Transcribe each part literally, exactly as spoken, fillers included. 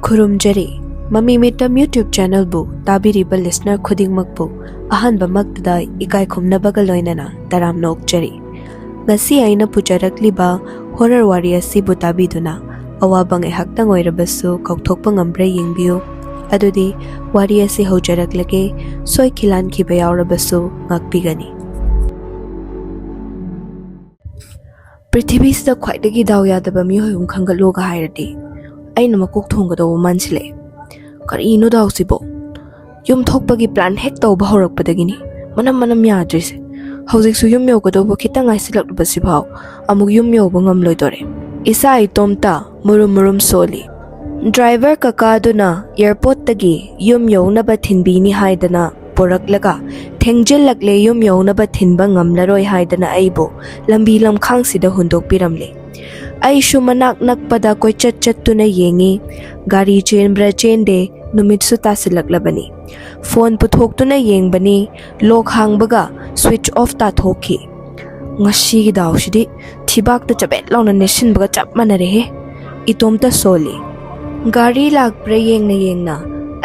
ꯈꯨꯔꯨꯝꯖꯔꯤ꯫ ꯃꯃꯤ ꯃꯤꯇꯝ YouTube channelꯕꯨ ꯇꯥꯕꯤꯔꯤꯕ listener ꯈꯨꯗꯤꯡꯃꯛꯄꯨ ꯑꯍꯥꯟꯕꯃꯛꯇꯗ ꯏꯀꯥꯏ ꯈꯨꯝꯅꯕꯒ ꯂꯣꯏꯅꯅ ꯇꯔꯥꯝꯅ ꯑꯣꯛꯆꯔꯤ꯫ ꯉꯁꯤ ꯑꯩꯅ ꯄꯨꯖꯔꯛꯂꯤꯕ horror ꯋꯥꯔꯤ ꯑꯁꯤꯕꯨ ꯇꯥꯕꯤꯗꯨꯅ ꯑꯋꯥꯕ ꯉꯥꯏꯍꯥꯛꯇꯪ ꯑꯣꯏꯔꯕꯁꯨ ꯀꯥꯎꯊꯣꯛꯄ ꯉꯝꯕ꯭ꯔꯥ ꯌꯦꯡꯕꯤꯌꯨ꯫ ꯑꯗꯨꯗꯤ ꯋꯥꯔꯤ ꯑꯁꯤ ꯍꯧꯖꯔꯛꯂꯒꯦ꯫ ꯁꯣꯏꯈꯤ ꯂꯥꯟꯈꯤꯕ ꯌꯥꯎꯔꯕꯁꯨ ꯉꯥꯛꯄꯤꯒꯅꯤ꯫ ꯄ꯭ꯔꯤꯊꯤꯕꯤꯁꯤꯗ ꯈ꯭ꯋꯥꯏꯗꯒꯤ ꯗꯥꯎ ꯌꯥꯗꯕ ꯃꯤꯑꯣꯏ ꯑꯃ ꯈꯟꯒꯠꯂꯣꯒ ꯍꯥꯏꯔꯗꯤ ꯑꯩꯅ ꯃꯀꯣꯛ ꯊꯣꯡꯒꯗꯧꯕ ꯃꯥꯟꯁꯤꯜꯂꯛꯑꯦ꯫ ꯀꯔꯤꯅꯣ ꯗꯥꯎꯁꯤꯕꯣ? ꯌꯨꯝ ꯊꯣꯛꯄꯒꯤ plan ꯍꯦꯛ ꯇꯧꯕ ꯍꯧꯔꯛꯄꯗꯒꯤꯅꯤ ꯃꯅꯝ ꯃꯅꯝ ꯌꯥꯗ꯭ꯔꯤꯁꯦ꯫ ꯍꯧꯖꯤꯛꯁꯨ ꯌꯨꯝ ꯌꯧꯒꯗꯧꯕ ꯈꯤꯇꯪ ꯉꯥꯏꯁꯤꯜꯂꯛꯂꯕꯁꯤꯐꯥꯎ ꯑꯃꯨꯛ ꯌꯨꯝ ꯌꯧꯕ ꯉꯝꯂꯣꯏꯗꯣꯔꯦ꯫ ꯏꯁꯥ ꯏꯇꯣꯝꯇ ꯃꯨꯔꯨꯝ ꯃꯨꯔꯨꯝ ꯁꯣꯜꯂꯤ꯫ Driver ꯀꯀꯥꯗꯨꯅ airportꯇꯒꯤ ꯌꯨꯝ ꯌꯧꯅꯕ ꯊꯤꯟꯕꯤꯅꯤ ꯍꯥꯏꯗꯅ ꯄꯣꯔꯛꯂꯒ ꯊꯦꯡꯖꯤꯜꯂꯛꯂꯦ꯫ ꯌꯨꯝ ꯌꯧꯅꯕ ꯊꯤꯟꯕ ꯉꯝꯂꯔꯣꯏ ꯍꯥꯏꯗꯅ ꯑꯩꯕꯨ ꯂꯝꯕꯤ ꯂꯝꯈꯥꯡꯁꯤꯗ ꯍꯨꯟꯗꯣꯛꯄꯤꯔꯝꯂꯦ꯫ ꯑꯩꯁꯨ ꯃꯅꯥꯛ ꯅꯛꯄꯗ ꯀꯣꯏꯆꯠ ꯆꯠꯇꯨꯅ ꯌꯦꯡꯉꯤ꯫ ꯒꯥꯔꯤ ꯆꯦꯟꯕ꯭ꯔꯥ ꯆꯦꯟꯗꯦ, ꯅꯨꯃꯤꯠꯁꯨ ꯇꯥꯁꯤꯜꯂꯛꯂꯕꯅꯤ꯫ Phone ꯄꯨꯊꯣꯛꯇꯨꯅ ꯌꯦꯡꯕꯅꯤ, lock ꯍꯥꯡꯕꯒ switch off ꯇꯥꯊꯣꯛꯈꯤ꯫ ꯉꯁꯤꯒꯤ ꯗꯥꯎꯁꯤꯗꯤ ꯊꯤꯕꯥꯛꯇ ꯆꯕꯦꯠ ꯂꯥꯎꯅ ꯅꯦꯠꯁꯤꯟꯕꯒ ꯆꯞ ꯃꯥꯟꯅꯔꯦꯍꯦ꯫ ꯏꯇꯣꯝꯇ ꯁꯣꯜꯂꯤ꯫ ꯒꯥꯔꯤ ꯂꯥꯛꯄ꯭ꯔꯥ ꯌꯦꯡꯅ ꯌꯦꯡꯅ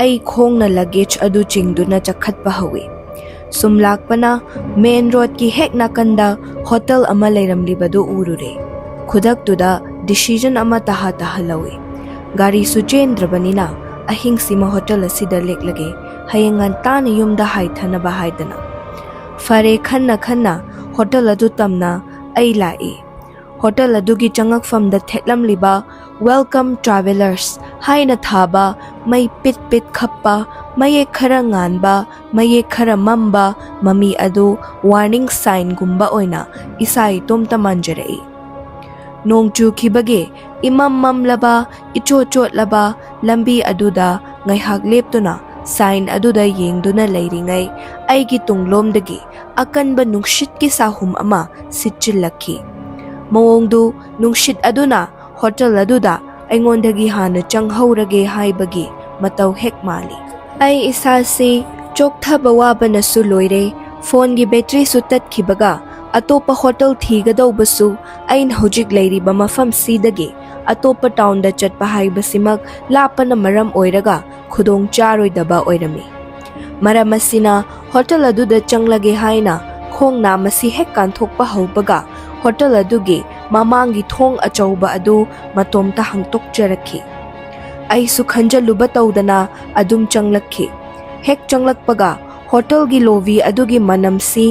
ꯑꯩ ꯈꯣꯡꯅ luggage ꯑꯗꯨ ꯆꯤꯡꯗꯨꯅ ꯆꯠꯈꯠꯄ ꯍꯧꯏ꯫ ꯁꯨꯝ ꯂꯥꯛꯄꯅ main roadꯀꯤ ꯍꯦꯛ ꯅꯥꯀꯟꯗ hotel ꯑꯃ ꯂꯩꯔꯝꯂꯤꯕꯗꯨ ꯎꯔꯨꯔꯦ꯫ ꯈꯨꯗꯛꯇꯨꯗ decision ꯑꯃ ꯇꯥꯍ ꯇꯥꯍ ꯂꯧꯏ꯫ ꯒꯥꯔꯤꯁꯨ ꯆꯦꯟꯗ꯭ꯔꯕꯅꯤꯅ ꯑꯍꯤꯡꯁꯤꯃ hotel ꯑꯁꯤꯗ ꯂꯦꯛꯂꯒꯦ, ꯍꯌꯦꯡ ꯉꯟꯇꯥꯅ ꯌꯨꯝꯗ ꯍꯥꯏꯊꯅꯕ ꯍꯥꯏꯗꯅ꯫ ꯐꯔꯦ ꯈꯟꯅ ꯈꯟꯅ hotel ꯑꯗꯨ ꯇꯝꯅ ꯑꯩ ꯂꯥꯛꯏ꯫ Hotel ꯑꯗꯨꯒꯤ ꯆꯪꯉꯛꯐꯝꯗ ꯊꯦꯠꯂꯝꯂꯤꯕ "Welcome Travellers" ꯍꯥꯏꯅ ꯊꯥꯕ, ꯃꯩ ꯄꯤꯠ ꯄꯤꯠ ꯈꯞꯄ, ꯃꯌꯦꯛ ꯈꯔ ꯉꯥꯟꯕ, ꯃꯌꯦꯛ ꯈꯔ ꯃꯝꯕ ꯃꯃꯤ ꯑꯗꯨ warning signꯒꯨꯝꯕ ꯑꯣꯏꯅ ꯏꯁꯥ ꯏꯇꯣꯝꯇ ꯃꯥꯟꯖꯔꯛꯏ꯫ ꯅꯣꯡ ꯆꯨꯈꯤꯕꯒꯤ ꯏꯃꯝ ꯃꯝꯂꯕ, ꯏꯆꯣꯠ ꯆꯣꯠꯂꯕ ꯂꯝꯕꯤ ꯑꯗꯨꯗ ꯉꯥꯏꯍꯥꯛ ꯂꯦꯞꯇꯨꯅ sign ꯑꯗꯨꯗ ꯌꯦꯡꯗꯨꯅ ꯂꯩꯔꯤꯉꯩ, ꯑꯩꯒꯤ ꯇꯨꯡꯂꯣꯝꯗꯒꯤ ꯑꯀꯟꯕ ꯅꯨꯡꯁꯤꯠꯀꯤ ꯁꯥꯍꯨꯝ ꯑꯃ ꯁꯤꯠꯆꯤꯜꯂꯛꯈꯤ꯫ ꯃꯑꯣꯡꯗꯨ ꯅꯨꯡꯁꯤꯠ ꯑꯗꯨꯅ hotel ꯑꯗꯨꯗ ꯑꯩꯉꯣꯟꯗꯒꯤ ꯍꯥꯟꯅ ꯆꯪꯍꯧꯔꯒꯦ ꯍꯥꯏꯕꯒꯤ ꯃꯇꯧ ꯍꯦꯛ ꯃꯥꯜꯂꯤ꯫ ꯑꯩ ꯏꯁꯥꯁꯤ ꯆꯣꯛꯊꯕ ꯋꯥꯕꯅꯁꯨ ꯂꯣꯏꯔꯦ꯫ Phoneꯒꯤ batteryꯁꯨ ꯇꯠꯈꯤꯕꯒ ꯑꯇꯣꯞꯄ ꯍꯣꯇꯦꯜ ꯊꯤꯒꯗꯧꯕꯁꯨ ꯑꯩꯅ ꯍꯧꯖꯤꯛ ꯂꯩꯔꯤꯕ ꯃꯐꯝꯁꯤꯗꯒꯤ ꯑꯇꯣꯞꯄ ꯇꯥꯎꯟꯗ ꯆꯠꯄ ꯍꯥꯏꯕꯁꯤꯃꯛ ꯂꯥꯞꯄꯅ ꯃꯔꯝ ꯑꯣꯏꯔꯒ ꯈꯨꯗꯣꯡ ꯆꯥꯔꯣꯏꯗꯕ ꯑꯣꯏꯔꯝꯃꯤ꯫ ꯃꯔꯝ ꯑꯁꯤꯅ ꯍꯣꯇꯦꯜ ꯑꯗꯨꯗ ꯆꯪꯂꯒꯦ ꯍꯥꯏꯅ ꯈꯣꯡꯅ ꯃꯁꯤ ꯍꯦꯛ ꯀꯥꯟꯊꯣꯛꯄ ꯍꯧꯕꯒ ꯍꯣꯇꯦꯜ ꯑꯗꯨꯒꯤ ꯃꯃꯥꯡꯒꯤ ꯊꯣꯡ ꯑꯆꯧꯕ ꯑꯗꯨ ꯃꯇꯣꯝꯇ ꯍꯥꯡꯇꯣꯛꯆꯔꯛꯈꯤ꯫ ꯑꯩꯁꯨ ꯈꯟꯖꯜꯂꯨꯕ ꯇꯧꯗꯅ ꯑꯗꯨꯝ ꯆꯪꯂꯛꯈꯤ꯫ ꯍꯦꯛ ꯆꯪꯂꯛꯄꯒ ꯍꯣꯇꯦꯜꯒꯤ ꯂꯣꯕꯤ ꯑꯗꯨꯒꯤ ꯃꯅꯝꯁꯤ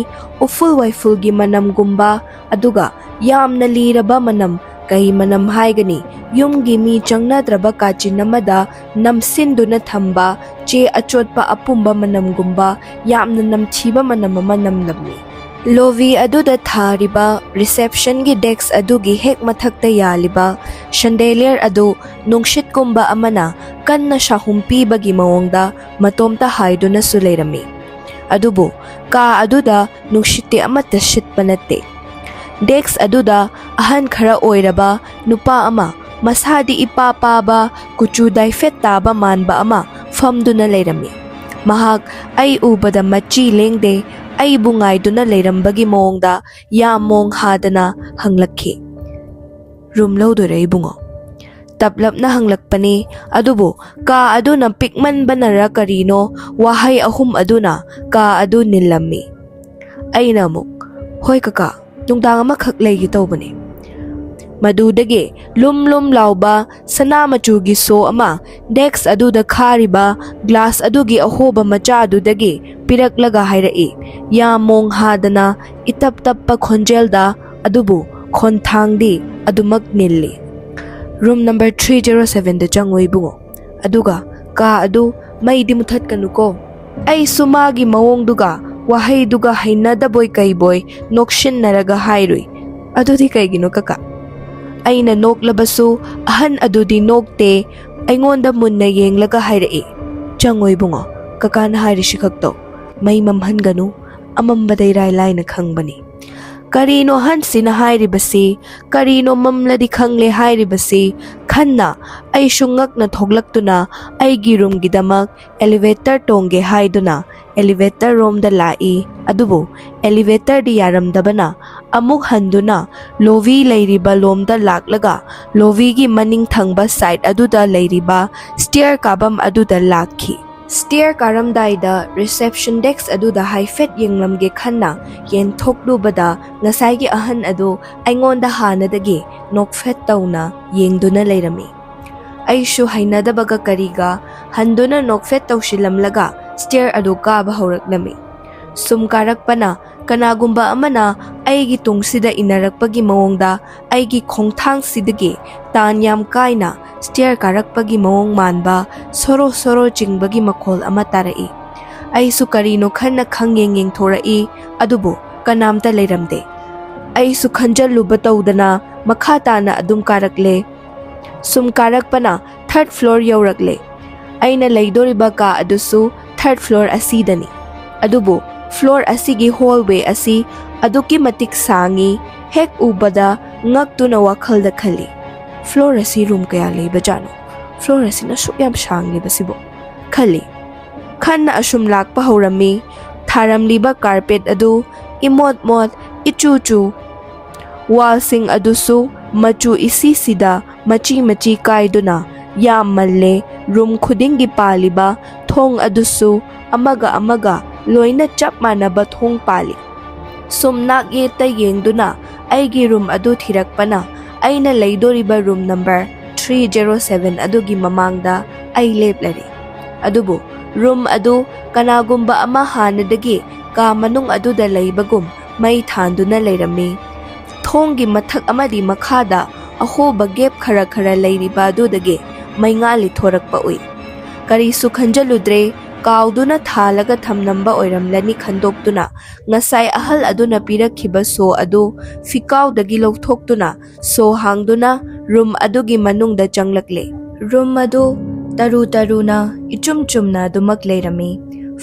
ꯎꯐꯨꯜ ꯋꯥꯏꯐꯨꯜꯒꯤ ꯃꯅꯝꯒꯨꯝꯕ, ꯑꯗꯨꯒ ꯌꯥꯝꯅ ꯂꯤꯔꯕ ꯃꯅꯝ, ꯀꯩ ꯃꯅꯝ ꯍꯥꯏꯒꯅꯤ, ꯌꯨꯝꯒꯤ ꯃꯤ ꯆꯪꯅꯗ꯭ꯔꯕ ꯀꯥꯆꯤꯟ ꯑꯃꯗ ꯅꯝꯁꯤꯟꯗꯨꯅ ꯊꯝꯕ ꯆꯦ ꯑꯆꯣꯠꯄ ꯑꯄꯨꯝꯕ ꯃꯅꯝꯒꯨꯝꯕ ꯌꯥꯝꯅ ꯅꯝꯊꯤꯕ ꯃꯅꯝ ꯑꯃ ꯅꯝꯂꯝꯃꯤ꯫ ꯂꯣꯕꯤ ꯑꯗꯨꯗ ꯊꯥꯔꯤꯕ ꯔꯤꯁꯦꯞꯁꯟꯒꯤ ꯗꯦꯛꯁ ꯑꯗꯨꯒꯤ ꯍꯦꯛ ꯃꯊꯛꯇ ꯌꯥꯜꯂꯤꯕ ꯁꯟꯗꯦꯂꯤꯌꯔ ꯑꯗꯨ ꯅꯨꯡꯁꯤꯠꯀꯨꯝꯕ ꯑꯃꯅ ꯀꯟꯅ ꯁꯥꯍꯨꯝ ꯄꯤꯕꯒꯤ ꯃꯑꯣꯡꯗ ꯃꯇꯣꯝꯇ ꯍꯥꯏꯗꯨꯅꯁꯨ ꯂꯩꯔꯝꯃꯤ꯫ ꯑꯗꯨꯕꯨ ꯀꯥ ꯑꯗꯨꯗ ꯅꯨꯡꯁꯤꯠꯇꯤ ꯑꯃꯠꯇ ꯁꯤꯠꯄ ꯅꯠꯇꯦ꯫ ꯗꯦꯛꯁ ꯑꯗꯨꯗ ꯑꯍꯟ ꯈꯔ ꯑꯣꯏꯔꯕ ꯅꯨꯄꯥ ꯑꯃ, ꯃꯁꯥꯗꯤ ꯏꯄꯥ ꯄꯥꯕ, ꯀꯨꯆꯨ ꯗꯥꯏꯐꯦꯠ ꯇꯥꯕ ꯃꯥꯟꯕ ꯑꯃ ꯐꯝꯗꯨꯅ ꯂꯩꯔꯝꯃꯤ꯫ ꯃꯍꯥꯛ ꯑꯩ ꯎꯕꯗ ꯃꯆꯤ ꯂꯦꯡꯗꯦ, ꯑꯩꯕꯨ ꯉꯥꯏꯗꯨꯅ ꯂꯩꯔꯝꯕꯒꯤ ꯃꯑꯣꯡꯗ ꯌꯥꯝ ꯃꯣꯡ ꯍꯥꯗꯅ ꯍꯪꯂꯛꯈꯤ, "ꯔꯨꯝ ꯂꯧꯗꯣꯏꯔꯥ ꯏꯕꯨꯡꯉꯣ?" ꯇꯞꯂꯞꯅ ꯍꯪꯂꯛꯄꯅꯤ, ꯑꯗꯨꯕꯨ ꯀꯥ ꯑꯗꯨꯅ ꯄꯤꯛꯃꯟꯕꯅꯔ ꯀꯔꯤꯅꯣ, ꯋꯥꯍꯩ ꯑꯍꯨꯝ ꯑꯗꯨꯅ ꯀꯥ ꯑꯗꯨ ꯅꯤꯜꯂꯝꯃꯤ꯫ ꯑꯩꯅ ꯑꯃꯨꯛ, "ꯍꯣꯏ ꯀꯀꯥ, ꯅꯨꯡꯗꯥꯡ ꯑꯃꯈꯛ ꯂꯩꯒꯦ ꯇꯧꯕꯅꯤ"꯫ ꯃꯗꯨꯗꯒꯤ ꯂꯨꯝ ꯂꯨꯝ ꯂꯥꯎꯕ ꯁꯅꯥ ꯃꯆꯨꯒꯤ ꯁꯣ ꯑꯃ ꯗꯦꯛꯁ ꯑꯗꯨꯗ ꯈꯥꯔꯤꯕ ꯒ꯭ꯂꯥꯁ ꯑꯗꯨꯒꯤ ꯑꯍꯣꯕ ꯃꯆꯥꯗꯨꯗꯒꯤ ꯄꯤꯔꯛꯂꯒ ꯍꯥꯏꯔꯛꯏ, ꯌꯥꯝ ꯃꯣꯡ ꯍꯥꯗꯅ ꯏꯇꯞ ꯇꯞꯄ ꯈꯣꯟꯖꯦꯜꯗ, ꯑꯗꯨꯕꯨ ꯈꯣꯟꯊꯥꯡꯗꯤ ꯑꯗꯨꯃꯛ ꯅꯤꯜꯂꯤ꯫ "ꯔꯨꯝ ꯅꯝꯕꯔ ꯊ꯭ꯔꯤ ꯖꯦꯔꯣ ꯁꯚꯦꯟꯗ ꯆꯪꯉꯨ ꯏꯕꯨꯡꯉꯣ, ꯑꯗꯨꯒ ꯀꯥ ꯑꯗꯨ ꯃꯩꯗꯤ ꯃꯨꯊꯠꯀꯅꯨꯀꯣ"꯫ ꯑꯩꯁꯨ ꯃꯥꯒꯤ ꯃꯑꯣꯡꯗꯨꯒ ꯋꯥꯍꯩꯗꯨꯒ ꯍꯩꯅꯗꯕꯣꯏ ꯀꯩꯕꯣꯏ ꯅꯣꯛꯁꯤꯟꯅꯔꯒ ꯍꯥꯏꯔꯨꯏ, "ꯑꯗꯨꯗꯤ ꯀꯩꯒꯤꯅꯣ ꯀꯀꯥ?" ꯑꯩꯅ ꯅꯣꯛꯂꯕꯁꯨ ꯑꯍꯟ ꯑꯗꯨꯗꯤ ꯅꯣꯛꯇꯦ, ꯑꯩꯉꯣꯟꯗ ꯃꯨꯟꯅ ꯌꯦꯡꯂꯒ ꯍꯥꯏꯔꯛꯏ, "ꯆꯪꯉꯣ ꯏꯕꯨꯡꯉꯣ, ꯀꯀꯥꯅ ꯍꯥꯏꯔꯤꯁꯤ ꯈꯛ ꯇꯧ, ꯃꯩ ꯃꯝꯍꯟꯒꯅꯨ, ꯑꯃꯝꯕꯗ ꯏꯔꯥꯏ ꯂꯥꯏꯅ ꯈꯪꯕꯅꯤ"꯫ "ꯀꯔꯤꯅꯣ ꯍꯟꯁꯤꯅ ꯍꯥꯏꯔꯤꯕꯁꯤ? ꯀꯔꯤꯅꯣ ꯃꯝꯂꯗꯤ ꯈꯪꯂꯦ ꯍꯥꯏꯔꯤꯕꯁꯤ?" ꯈꯟꯅ ꯑꯩꯁꯨ ꯉꯛꯅ ꯊꯣꯛꯂꯛꯇꯨꯅ ꯑꯩꯒꯤ ꯔꯨꯝꯒꯤꯗꯃꯛ ꯑꯦꯂꯤꯚꯦꯇꯔ ꯇꯣꯡꯒꯦ ꯍꯥꯏꯗꯨꯅ ꯑꯦꯂꯤꯚꯦꯇꯔ ꯔꯣꯝꯗ ꯂꯥꯛꯏ꯫ ꯑꯗꯨꯕꯨ ꯑꯦꯂꯤꯚꯦꯇꯔꯗꯤ ꯌꯥꯔꯝꯗꯕꯅ ꯑꯃꯨꯛ ꯍꯟꯗꯨꯅ ꯂꯣꯕꯤ ꯂꯩꯔꯤꯕ ꯂꯣꯝꯗ ꯂꯥꯛꯂꯒ ꯂꯣꯕꯤꯒꯤ ꯃꯅꯤꯡ ꯊꯪꯕ ꯁꯥꯏꯠ ꯑꯗꯨꯗ ꯂꯩꯔꯤꯕ ꯁ꯭ꯇꯤꯌꯔ ꯀꯥꯐꯝ ꯑꯗꯨꯗ ꯂꯥꯛꯈꯤ꯫ ꯁ꯭ꯇꯤꯌꯔ ꯀꯥꯔꯝꯗꯥꯏꯗ ꯔꯤꯁꯦꯞꯁꯟ ꯗꯦꯛꯁ ꯑꯗꯨꯗ ꯍꯥꯏꯐꯦꯠ ꯌꯦꯡꯂꯝꯒꯦ ꯈꯟꯅ ꯌꯦꯟꯊꯣꯛꯂꯨꯕꯗ ꯉꯁꯥꯏꯒꯤ ꯑꯍꯟ ꯑꯗꯨ ꯑꯩꯉꯣꯟꯗ ꯍꯥꯟꯅꯗꯒꯤ ꯅꯣꯛꯐꯦꯠ ꯇꯧꯅ ꯌꯦꯡꯗꯨꯅ ꯂꯩꯔꯝꯃꯤ꯫ ꯑꯩꯁꯨ ꯍꯩꯅꯗꯕꯒ ꯀꯔꯤꯒ ꯍꯟꯗꯨꯅ ꯅꯣꯛꯐꯦꯠ ꯇꯧꯁꯤꯜꯂꯝꯂꯒ ꯁ꯭ꯇꯤꯌꯔ ꯑꯗꯨ ꯀꯥꯕ ꯍꯧꯔꯛꯂꯝꯃꯤ꯫ ꯁꯨꯝ ꯀꯥꯔꯛꯄꯅ ꯀꯅꯥꯒꯨꯝꯕ ꯑꯃꯅ ꯑꯩꯒꯤ ꯇꯨꯡꯁꯤꯗ ꯏꯟꯅꯔꯛꯄꯒꯤ ꯃꯑꯣꯡꯗ ꯑꯩꯒꯤ ꯈꯣꯡꯊꯥꯡꯁꯤꯗꯒꯤ ꯇꯥꯟ ꯌꯥꯝ ꯀꯥꯏꯅ ꯁ꯭ꯇꯤꯌꯔ ꯀꯥꯔꯛꯄꯒꯤ ꯃꯑꯣꯡ ꯃꯥꯟꯕ ꯁꯣꯔꯣ ꯁꯣꯔꯣ ꯆꯤꯡꯕꯒꯤ ꯃꯈꯣꯜ ꯑꯃ ꯇꯥꯔꯛꯏ꯫ ꯑꯩꯁꯨ ꯀꯔꯤꯅꯣ ꯈꯟꯅ ꯈꯪꯌꯦꯡ ꯌꯦꯡꯊꯣꯔꯛꯏ, ꯑꯗꯨꯕꯨ ꯀꯅꯥꯝꯇ ꯂꯩꯔꯝꯗꯦ꯫ ꯑꯩꯁꯨ ꯈꯟꯖꯜꯂꯨꯕ ꯇꯧꯗꯅ ꯃꯈꯥ ꯇꯥꯅ ꯑꯗꯨꯝ ꯀꯥꯔꯛꯂꯦ꯫ ꯁꯨꯝ ꯀꯥꯔꯛꯄꯅ ꯊꯔꯗ ꯐ꯭ꯂꯣꯔ ꯌꯧꯔꯛꯂꯦ꯫ ꯑꯩꯅ ꯂꯩꯗꯣꯔꯤꯕ ꯀꯥ ꯑꯗꯨꯁꯨ ꯊꯔꯗ ꯐ꯭ꯂꯣꯔ ꯑꯁꯤꯗꯅꯤ꯫ ꯑꯗꯨꯕꯨ ꯐ꯭ꯂꯣꯔ ꯑꯁꯤꯒꯤ ꯍꯣꯜꯋꯦ ꯑꯁꯤ ꯑꯗꯨꯛꯀꯤ ꯃꯇꯤꯛ ꯁꯥꯡꯏ, ꯍꯦꯛ ꯎꯕꯗ ꯉꯛꯇꯨꯅ ꯋꯥꯈꯜꯗ ꯈꯜꯂꯤ, "ꯐ꯭ꯂꯣꯔ ꯑꯁꯤ ꯔꯨꯝ ꯀꯌꯥ ꯂꯩꯕꯖꯥꯠꯅꯣ? ꯐ꯭ꯂꯣꯔ ꯑꯁꯤꯅ ꯑꯁꯨꯛ ꯌꯥꯝ ꯁꯥꯡꯂꯤꯕꯁꯤꯕꯨ?" ꯈꯜꯂꯤ꯫ ꯈꯟꯅ ꯑꯁꯨꯝ ꯂꯥꯛꯄ ꯍꯧꯔꯝꯃꯤ꯫ ꯊꯥꯔꯝꯂꯤꯕ ꯀꯥꯔꯄꯦꯠ ꯑꯗꯨ ꯏꯃꯣꯠ ꯃꯣꯠ, ꯏꯆꯨ ꯆꯨ꯫ ꯋꯥꯜꯁꯤꯡ ꯑꯗꯨꯁꯨ ꯃꯆꯨ ꯏꯁꯤꯁꯤꯗ ꯃꯆꯤ ꯃꯆꯤ ꯀꯥꯏꯗꯨꯅ ꯌꯥꯝ ꯃꯜꯂꯦ꯫ ꯔꯨꯝ ꯈꯨꯗꯤꯡꯒꯤ ꯄꯥꯜꯂꯤꯕ ꯊꯣꯡ ꯑꯗꯨꯁꯨ ꯑꯃꯒ ꯑꯃꯒ ꯂꯣꯏꯅ ꯆꯞ ꯃꯥꯟꯅꯕ ꯊꯣꯡ ꯄꯥꯜꯂꯤ꯫ ꯁꯨꯝ ꯅꯥꯛ ꯌꯦꯠꯇ ꯌꯦꯡꯗꯨꯅ ꯑꯩꯒꯤ ꯔꯨꯝ ꯑꯗꯨ ꯊꯤꯔꯛꯄꯅ ꯑꯩꯅ ꯂꯩꯗꯣꯔꯤꯕ room number three zero seven ꯑꯗꯨꯒꯤ ꯃꯃꯥꯡꯗ ꯑꯩ ꯂꯦꯞꯂꯔꯦ꯫ ꯑꯗꯨꯕꯨ ꯔꯨꯝ ꯑꯗꯨ ꯀꯅꯥꯒꯨꯝꯕ ꯑꯃ ꯍꯥꯟꯅꯗꯒꯤ ꯀꯥ ꯃꯅꯨꯡ ꯑꯗꯨꯗ ꯂꯩꯕꯒꯨꯝ ꯃꯩ ꯊꯥꯟꯗꯨꯅ ꯂꯩꯔꯝꯃꯤ꯫ ꯊꯣꯡꯒꯤ ꯃꯊꯛ ꯑꯃꯗꯤ ꯃꯈꯥꯗ ꯑꯍꯣꯕ ꯒꯦꯞ ꯈꯔ ꯈꯔ ꯂꯩꯔꯤꯕ ꯑꯗꯨꯗꯒꯤ ꯃꯩꯉꯥꯜ ꯂꯤꯊꯣꯔꯛꯄ ꯎꯏ꯫ ꯀꯔꯤꯁꯨ ꯈꯟꯖꯜꯂꯨꯗ꯭ꯔꯦ, ꯀꯥꯎꯗꯨꯅ ꯊꯥꯜꯂꯒ ꯊꯝꯂꯝꯕ ꯑꯣꯏꯔꯝꯂꯅꯤ ꯈꯟꯗꯣꯛꯇꯨꯅ ꯉꯁꯥꯏ ꯑꯍꯜ ꯑꯗꯨꯅ ꯄꯤꯔꯛꯈꯤꯕ ꯁꯣ ꯑꯗꯨ ꯐꯤꯀꯥꯎꯗꯒꯤ ꯂꯧꯊꯣꯛꯇꯨꯅ ꯁꯣ ꯍꯥꯡꯗꯨꯅ ꯔꯨꯝ ꯑꯗꯨꯒꯤ ꯃꯅꯨꯡꯗ ꯆꯪꯂꯛꯂꯦ꯫ ꯔꯨꯝ ꯑꯗꯨ ꯇꯔꯨ ꯇꯔꯨꯅ ꯏꯆꯨꯝ ꯆꯨꯝꯅ ꯑꯗꯨꯃꯛ ꯂꯩꯔꯝꯃꯤ꯫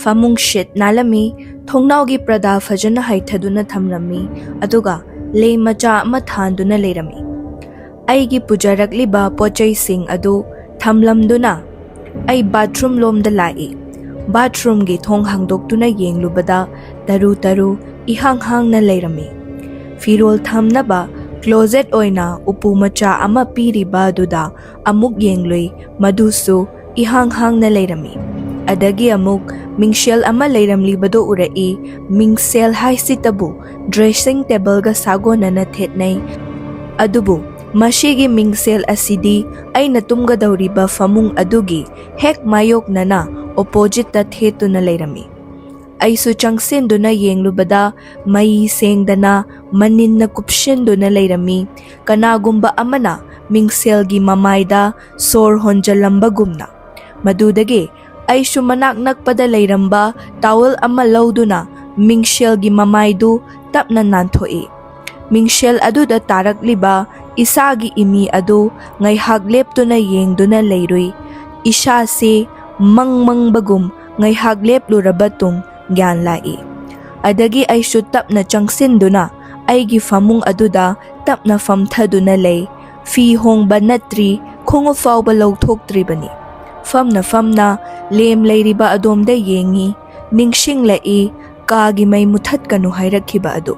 ꯐꯃꯨꯡ ꯁꯤꯠ ꯅꯥꯜꯂꯝꯃꯤ꯫ ꯊꯣꯡꯅꯥꯎꯒꯤ ꯄ꯭ꯔꯗꯥ ꯐꯖꯅ ꯍꯩꯊꯗꯨꯅ ꯊꯝꯂꯝꯃꯤ, ꯑꯗꯨꯒ ꯂꯩ ꯃꯆꯥ ꯑꯃ ꯊꯥꯟꯗꯨꯅ ꯂꯩꯔꯝꯃꯤ꯫ ꯑꯩꯒꯤ ꯄꯨꯖꯔꯛꯂꯤꯕ ꯄꯣꯠꯆꯩꯁꯤꯡ ꯑꯗꯨ ꯊꯝꯂꯝꯗꯨꯅ ꯑꯩ ꯕꯥꯊꯔꯨꯝ ꯂꯣꯝꯗ ꯂꯥꯛꯏ꯫ ꯕꯥꯊꯔꯨꯝꯒꯤ ꯊꯣꯡ ꯍꯥꯡꯗꯣꯛꯇꯨꯅ ꯌꯦꯡꯂꯨꯕꯗ ꯇꯔꯨ ꯇꯔꯨ ꯏꯍꯥꯡ ꯍꯥꯡꯅ ꯂꯩꯔꯝꯃꯤ꯫ ꯐꯤꯔꯣꯜ ꯊꯝꯅꯕ ꯀ꯭ꯂꯣꯖꯦꯠ ꯑꯣꯏꯅ ꯎꯄꯨ ꯃꯆꯥ ꯑꯃ ꯄꯤꯔꯤꯕ ꯑꯗꯨꯗ ꯑꯃꯨꯛ ꯌꯦꯡꯂꯨꯏ, ꯃꯗꯨꯁꯨ ꯏꯍꯥꯡ ꯍꯥꯡꯅ ꯂꯩꯔꯝꯃꯤ꯫ ꯑꯗꯒꯤ ꯑꯃꯨꯛ ꯃꯤꯡꯁꯦꯜ ꯑꯃ ꯂꯩꯔꯝꯂꯤꯕꯗꯨ ꯎꯔꯛꯏ꯫ ꯃꯤꯡꯁꯦꯜ ꯍꯥꯏꯁꯤꯇꯕꯨ ꯗ꯭ꯔꯦꯁꯤꯡ ꯇꯦꯕꯜꯒ ꯁꯥꯒꯣꯟꯅꯅ ꯊꯦꯠꯅꯩ꯫ ꯑꯗꯨꯕꯨ ꯃꯁꯤꯒꯤ ꯃꯤꯡꯁꯦꯜ ꯑꯁꯤꯗꯤ ꯑꯩꯅ ꯇꯨꯝꯒꯗꯧꯔꯤꯕ ꯐꯃꯨꯡ ꯑꯗꯨꯒꯤ ꯍꯦꯛ ꯃꯥꯌꯣꯛꯅꯅ ꯑꯣꯄꯣꯖꯤꯠꯇ ꯊꯦꯠꯇꯨꯅ ꯂꯩꯔꯝꯃꯤ꯫ ꯑꯩꯁꯨ ꯆꯪꯁꯤꯟꯗꯨꯅ ꯌꯦꯡꯂꯨꯕꯗ ꯃꯩ ꯁꯦꯡꯗꯅ ꯃꯅꯤꯟꯅ ꯀꯨꯞꯁꯤꯟꯗꯨꯅ ꯂꯩꯔꯝꯃꯤ꯫ ꯀꯅꯥꯒꯨꯝꯕ ꯑꯃꯅ ꯃꯤꯡꯁꯦꯜꯒꯤ ꯃꯃꯥꯏꯗ ꯁꯣꯔ ꯍꯣꯟꯖꯜꯂꯝꯕꯒꯨꯝꯅ꯫ ꯃꯗꯨꯗꯒꯤ ꯑꯩꯁꯨ ꯃꯅꯥꯛ ꯅꯛꯄꯗ ꯂꯩꯔꯝꯕ ꯇꯥꯋꯦꯜ ꯑꯃ ꯂꯧꯗꯨꯅ ꯃꯤꯡꯁꯦꯜꯒꯤ ꯃꯃꯥꯏꯗꯨ ꯇꯞꯅ ꯅꯥꯟꯊꯣꯛꯏ꯫ ꯃꯤꯡꯁꯦꯜ ꯑꯗꯨꯗ ꯇꯥꯔꯛꯂꯤꯕ ꯏꯁꯥꯒꯤ ꯏꯃꯤ ꯑꯗꯨ ꯉꯥꯏꯍꯥꯛ ꯂꯦꯞꯇꯨꯅ ꯌꯦꯡꯗꯨꯅ ꯂꯩꯔꯨꯏ꯫ ꯏꯁꯥꯁꯤ ꯃꯪ ꯃꯪꯕꯒꯨꯝ ꯉꯥꯏꯍꯥꯛ ꯂꯦꯞꯂꯨꯔꯕ ꯇꯨꯡ ꯒ꯭ꯌꯥꯟ ꯂꯥꯛꯏ꯫ ꯑꯗꯒꯤ ꯑꯩꯁꯨ ꯇꯞꯅ ꯆꯪꯁꯤꯟꯗꯨꯅ ꯑꯩꯒꯤ ꯐꯃꯨꯡ ꯑꯗꯨꯗ ꯇꯞꯅ ꯐꯝꯊꯗꯨꯅ ꯂꯩ꯫ ꯐꯤ ꯍꯣꯡꯕ ꯅꯠꯇ꯭ꯔꯤ, ꯈꯣꯡꯎꯞ ꯐꯥꯎꯕ ꯂꯧꯊꯣꯛꯇ꯭ꯔꯤꯕꯅꯤ꯫ ꯐꯝꯅ ꯐꯝꯅ ꯂꯦꯝ ꯂꯩꯔꯤꯕ ꯑꯗꯣꯝꯗ ꯌꯦꯡꯉꯤ꯫ ꯅꯤꯡꯁꯤꯡꯂꯛꯏ, ꯀꯥꯒꯤ ꯃꯩ ꯃꯨꯊꯠꯀꯅꯨ ꯍꯥꯏꯔꯛꯈꯤꯕ ꯑꯗꯨ꯫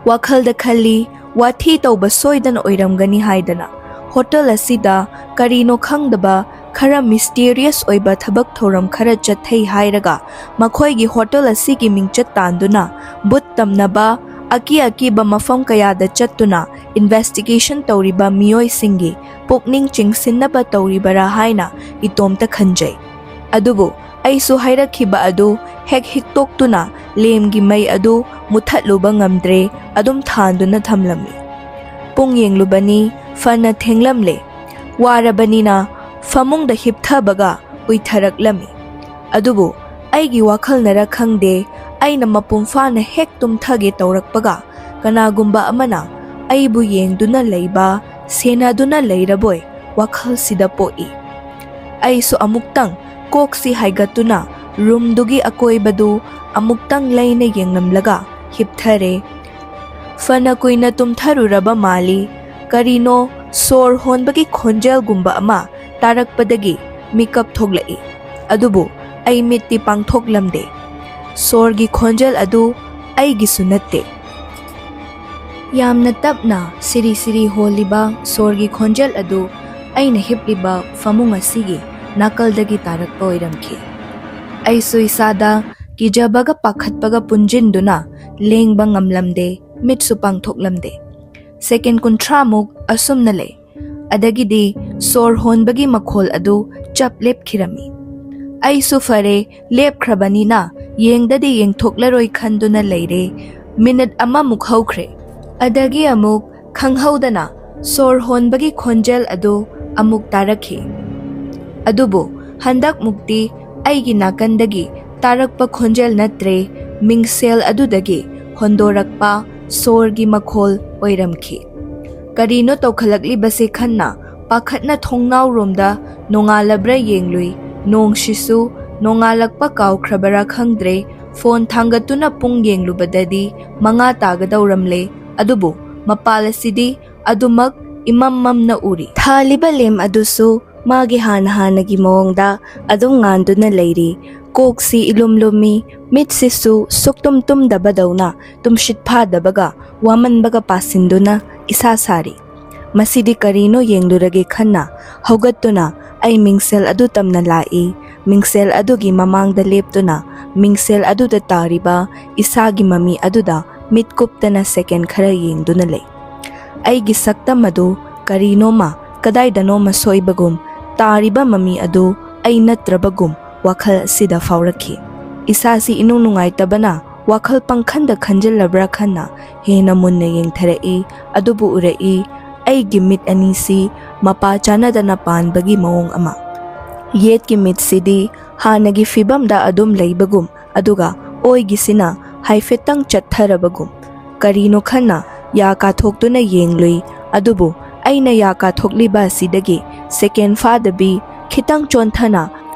ꯋꯥꯈꯜꯗ ꯈꯜꯂꯤ, ꯋꯥꯊꯤ ꯇꯧꯕ ꯁꯣꯏꯗꯅ ꯑꯣꯏꯔꯝꯒꯅꯤ ꯍꯥꯏꯗꯅ꯫ ꯍꯣꯇꯦꯜ ꯑꯁꯤꯗ ꯀꯔꯤꯅꯣ ꯈꯪꯗꯕ ꯈꯔ ꯃꯤꯁꯇꯤꯔꯤꯌꯁ ꯑꯣꯏꯕ ꯊꯕꯛ ꯊꯧꯔꯝ ꯈꯔ ꯆꯠꯊꯩ ꯍꯥꯏꯔꯒ ꯃꯈꯣꯏꯒꯤ ꯍꯣꯇꯦꯜ ꯑꯁꯤꯒꯤ ꯃꯤꯡꯆꯠ ꯇꯥꯟꯗꯨꯅ ꯚꯨꯠ ꯇꯝꯅꯕ ꯑꯀꯤ ꯑꯀꯤꯕ ꯃꯐꯝ ꯀꯌꯥꯗ ꯆꯠꯇꯨꯅ ꯏꯟꯚꯦꯁꯇꯤꯒꯦꯁꯟ ꯇꯧꯔꯤꯕ ꯃꯤꯑꯣꯏꯁꯤꯡꯒꯤ ꯄꯨꯛꯅꯤꯡ ꯆꯤꯡꯁꯤꯟꯅꯕ ꯇꯧꯔꯤꯕꯔꯥ ꯍꯥꯏꯅ ꯏꯇꯣꯝꯇ ꯈꯟꯖꯩ꯫ ꯑꯗꯨꯕꯨ ꯑꯩꯁꯨ ꯍꯥꯏꯔꯛꯈꯤꯕ ꯑꯗꯨ ꯍꯦꯛ ꯍꯤꯛꯇꯣꯛꯇꯨꯅ ꯂꯦꯝꯒꯤ ꯃꯩ ꯑꯗꯨ ꯃꯨꯊꯠꯂꯨꯕ ꯉꯝꯗ꯭ꯔꯦ, ꯑꯗꯨꯝ ꯊꯥꯟꯗꯨꯅ ꯊꯝꯂꯝꯃꯤ꯫ ꯄꯨꯡ ꯌꯦꯡꯂꯨꯕꯅꯤ, ꯐꯅ ꯊꯦꯡꯂꯝꯂꯦ꯫ ꯋꯥꯔꯕꯅꯤꯅ ꯐꯃꯨꯡꯗ ꯍꯤꯞꯊꯕꯒ ꯎꯏꯊꯔꯛꯂꯝꯃꯤ꯫ ꯑꯗꯨꯕꯨ ꯑꯩꯒꯤ ꯋꯥꯈꯜꯅꯔ ꯈꯪꯗꯦ, ꯑꯩꯅ ꯃꯄꯨꯡ ꯐꯥꯅ ꯍꯦꯛ ꯇꯨꯝꯊꯒꯦ ꯇꯧꯔꯛꯄꯒ ꯀꯅꯥꯒꯨꯝꯕ ꯑꯃꯅ ꯑꯩꯕꯨ ꯌꯦꯡꯗꯨꯅ ꯂꯩꯕ, ꯁꯦꯟꯅꯗꯨꯅ ꯂꯩꯔꯕꯣꯏ ꯋꯥꯈꯜꯁꯤꯗ ꯄꯣꯛꯏ꯫ ꯑꯩꯁꯨ ꯑꯃꯨꯛꯇꯪ ꯀꯣꯛꯁꯤ ꯍꯥꯏꯒꯠꯇꯨꯅ ꯔꯨꯝꯗꯨꯒꯤ ꯑꯀꯣꯏꯕꯗꯨ ꯑꯃꯨꯛꯇꯪ ꯂꯩꯅ ꯌꯦꯡꯂꯝꯂꯒ ꯍꯤꯞꯊꯔꯦ꯫ ꯐꯅ ꯀꯨꯏꯅ ꯇꯨꯝꯊꯔꯨꯔꯕ ꯃꯥꯜꯂꯤ꯫ ꯀꯔꯤꯅꯣ ꯁꯣꯔ ꯍꯣꯟꯕꯒꯤ ꯈꯣꯟꯖꯦꯜꯒꯨꯝꯕ ꯑꯃ ꯇꯥꯔꯛꯄꯗꯒꯤ ꯃꯤꯀꯞ ꯊꯣꯛꯂꯛꯏ꯫ ꯑꯗꯨꯕꯨ ꯑꯩ ꯃꯤꯠꯇꯤ ꯄꯥꯡꯊꯣꯛꯂꯝꯗꯦ꯫ ꯁꯣꯔꯒꯤ ꯈꯣꯟꯖꯦꯜ ꯑꯗꯨ ꯑꯩꯒꯤꯁꯨ ꯅꯠꯇꯦ꯫ ꯌꯥꯝꯅ ꯇꯞꯅ ꯁꯤꯔꯤ ꯁꯤꯔꯤ ꯍꯣꯜꯂꯤꯕ ꯁꯣꯔꯒꯤ ꯈꯣꯟꯖꯦꯜ ꯑꯗꯨ ꯑꯩꯅ ꯍꯤꯞꯂꯤꯕ ꯐꯃꯨꯡ ꯑꯁꯤꯒꯤ ꯅꯥꯀꯜꯗꯒꯤ ꯇꯥꯔꯛꯄ ꯑꯣꯏꯔꯝꯈꯤ꯫ ꯑꯩꯁꯨ ꯏꯁꯥꯗ ꯀꯤꯖꯕꯒ ꯄꯥꯈꯠꯄꯒ ꯄꯨꯟꯖꯤꯟꯗꯨꯅ ꯂꯦꯡꯕ ꯉꯝꯂꯝꯗꯦ, ꯃꯤꯠꯁꯨ ꯄꯥꯡꯊꯣꯛꯂꯝꯗꯦ꯫ ꯁꯦꯀꯦꯟ ꯀꯨꯟꯊ꯭ꯔꯥꯃꯨꯛ ꯑꯁꯨꯝꯅ ꯂꯩ꯫ ꯑꯗꯒꯤꯗꯤ ꯁꯣꯔ ꯍꯣꯟꯕꯒꯤ ꯃꯈꯣꯜ ꯑꯗꯨ ꯆꯞ ꯂꯦꯞꯈꯤꯔꯝꯃꯤ꯫ ꯑꯩꯁꯨ ꯐꯔꯦ, ꯂꯦꯞꯈ꯭ꯔꯕꯅꯤꯅ ꯌꯦꯡꯗꯗꯤ ꯌꯦꯡꯊꯣꯛꯂꯔꯣꯏ ꯈꯟꯗꯨꯅ ꯂꯩꯔꯦ꯫ ꯃꯤꯅꯤꯠ ꯑꯃꯃꯨꯛ ꯍꯧꯈ꯭ꯔꯦ꯫ ꯑꯗꯒꯤ ꯑꯃꯨꯛ ꯈꯪꯍꯧꯗꯅ ꯁꯣꯔ ꯍꯣꯟꯕꯒꯤ ꯈꯣꯟꯖꯦꯜ ꯑꯗꯨ ꯑꯃꯨꯛ ꯇꯥꯔꯛꯈꯤ꯫ ꯑꯗꯨꯕꯨ ꯍꯟꯗꯛꯃꯨꯛꯇꯤ ꯑꯩꯒꯤ ꯅꯥꯀꯟꯗꯒꯤ ꯇꯥꯔꯛꯄ ꯈꯣꯟꯖꯦꯜ ꯅꯠꯇ꯭ꯔꯦ, ꯃꯤꯡꯁꯦꯜ ꯑꯗꯨꯗꯒꯤ ꯍꯣꯟꯗꯣꯔꯛꯄ ꯁꯣꯔꯒꯤ ꯃꯈꯣꯜ ꯑꯣꯏꯔꯝꯈꯤ꯫ ꯀꯔꯤꯅꯣ ꯇꯧꯈꯠꯂꯛꯂꯤꯕꯁꯦ ꯈꯟꯅ ꯄꯥꯈꯠꯅ ꯊꯣꯡꯅꯥꯎꯔꯣꯝꯗ ꯅꯣꯡꯉꯥꯜꯂꯕ꯭ꯔꯥ ꯌꯦꯡꯂꯨꯏ꯫ ꯅꯣꯡꯁꯤꯁꯨ ꯅꯣꯡꯉꯥꯜꯂꯛꯄ ꯀꯥꯎꯈ꯭ꯔꯕꯔꯥ ꯈꯪꯗ꯭ꯔꯦ, ꯐꯣꯟ ꯊꯥꯡꯒꯠꯇꯨꯅ ꯄꯨꯡ ꯌꯦꯡꯂꯨꯕꯗꯗꯤ ꯃꯉꯥ ꯇꯥꯒꯗꯧꯔꯝꯂꯦ꯫ ꯑꯗꯨꯕꯨ ꯃꯄꯥꯜ ꯑꯁꯤꯗꯤ ꯑꯗꯨꯃꯛ ꯏꯃꯝ ꯃꯝꯅ ꯎꯔꯤ꯫ ꯊꯥꯜꯂꯤꯕ ꯂꯦꯝ ꯑꯗꯨꯁꯨ ꯃꯥꯒꯤ ꯍꯥꯟꯅ ꯍꯥꯟꯅꯒꯤ ꯃꯑꯣꯡꯗ ꯑꯗꯨꯝ ꯉꯥꯟꯗꯨꯅ ꯂꯩꯔꯤ꯫ ꯀꯣꯛꯁꯤ ꯏꯂꯨꯝ ꯂꯨꯝꯃꯤ, ꯃꯤꯠꯁꯤꯁꯨ ꯁꯨꯛꯇꯨꯝ ꯇꯨꯝꯗꯕꯗꯧꯅ ꯇꯨꯝꯁꯤꯠ ꯐꯥꯗꯕꯒ ꯋꯥꯃꯟꯕꯒ ꯄꯥꯁꯤꯟꯗꯨꯅ ꯏꯁꯥ ꯁꯥꯔꯤ꯫ ꯃꯁꯤꯗꯤ ꯀꯔꯤꯅꯣ ꯌꯦꯡꯂꯨꯔꯒꯦ ꯈꯟꯅ ꯍꯧꯒꯠꯇꯨꯅ ꯑꯩ ꯃꯤꯡꯁꯦꯜ ꯑꯗꯨ ꯇꯝꯅ ꯂꯥꯛꯏ꯫ ꯃꯤꯡꯁꯦꯜ ꯑꯗꯨꯒꯤ ꯃꯃꯥꯡꯗ ꯂꯦꯞꯇꯨꯅ ꯃꯤꯡꯁꯦꯜ ꯑꯗꯨꯗ ꯇꯥꯔꯤꯕ ꯏꯁꯥꯒꯤ ꯃꯃꯤ ꯑꯗꯨꯗ ꯃꯤꯠ ꯀꯨꯞꯇꯅ ꯁꯦꯀꯦꯟ ꯈꯔ ꯌꯦꯡꯗꯨꯅ ꯂꯩ꯫ ꯑꯩꯒꯤ ꯁꯛꯇꯝ ꯑꯗꯨ ꯀꯔꯤꯅꯣꯃ, ꯀꯗꯥꯏꯗꯅꯣꯃ ꯁꯣꯏꯕꯒꯨꯝ, ꯇꯥꯔꯤꯕ ꯃꯃꯤ ꯑꯗꯨ ꯑꯩ ꯅꯠꯇ꯭ꯔꯕꯒꯨꯝ ꯋꯥꯈꯜ ꯑꯁꯤꯗ ꯐꯥꯎꯔꯛꯈꯤ꯫ ꯏꯁꯥꯁꯤ ꯏꯅꯨꯡ ꯅꯨꯡꯉꯥꯏꯇꯕꯅ ꯋꯥꯈꯜ ꯄꯪꯈꯟꯗ ꯈꯟꯖꯤꯜꯂꯕ꯭ꯔꯥ ꯈꯟꯅ ꯍꯦꯟꯅ ꯃꯨꯟꯅ ꯌꯦꯡꯊꯔꯛꯏ꯫ ꯑꯗꯨꯕꯨ ꯎꯔꯛꯏ, ꯑꯩꯒꯤ ꯃꯤꯠ ꯑꯅꯤꯁꯤ ꯃꯄꯥ ꯆꯥꯅꯗꯅ ꯄꯥꯟꯕꯒꯤ ꯃꯑꯣꯡ ꯑꯃ꯫ ꯌꯦꯠꯀꯤ ꯃꯤꯠꯁꯤꯗꯤ ꯍꯥꯟꯅꯒꯤ ꯐꯤꯕꯝꯗ ꯑꯗꯨꯝ ꯂꯩꯕꯒꯨꯝ, ꯑꯗꯨꯒ ꯑꯣꯏꯒꯤꯁꯤꯅ ꯍꯥꯏꯐꯦꯠꯇꯪ ꯆꯠꯊꯔꯕꯒꯨꯝ꯫ ꯀꯔꯤꯅꯣ ꯈꯟꯅ ꯌꯥ ꯀꯥꯊꯣꯛꯇꯨꯅ ꯌꯦꯡꯂꯨꯏ꯫ ꯑꯗꯨꯕꯨ ꯑꯩꯅ ꯌꯥ ꯀꯥꯊꯣꯛꯂꯤꯕ ꯑꯁꯤꯗꯒꯤ ꯁꯦꯀꯦꯟ ꯐꯥꯗꯕꯤ ꯈꯤꯇꯪ ꯆꯣꯟꯊꯅ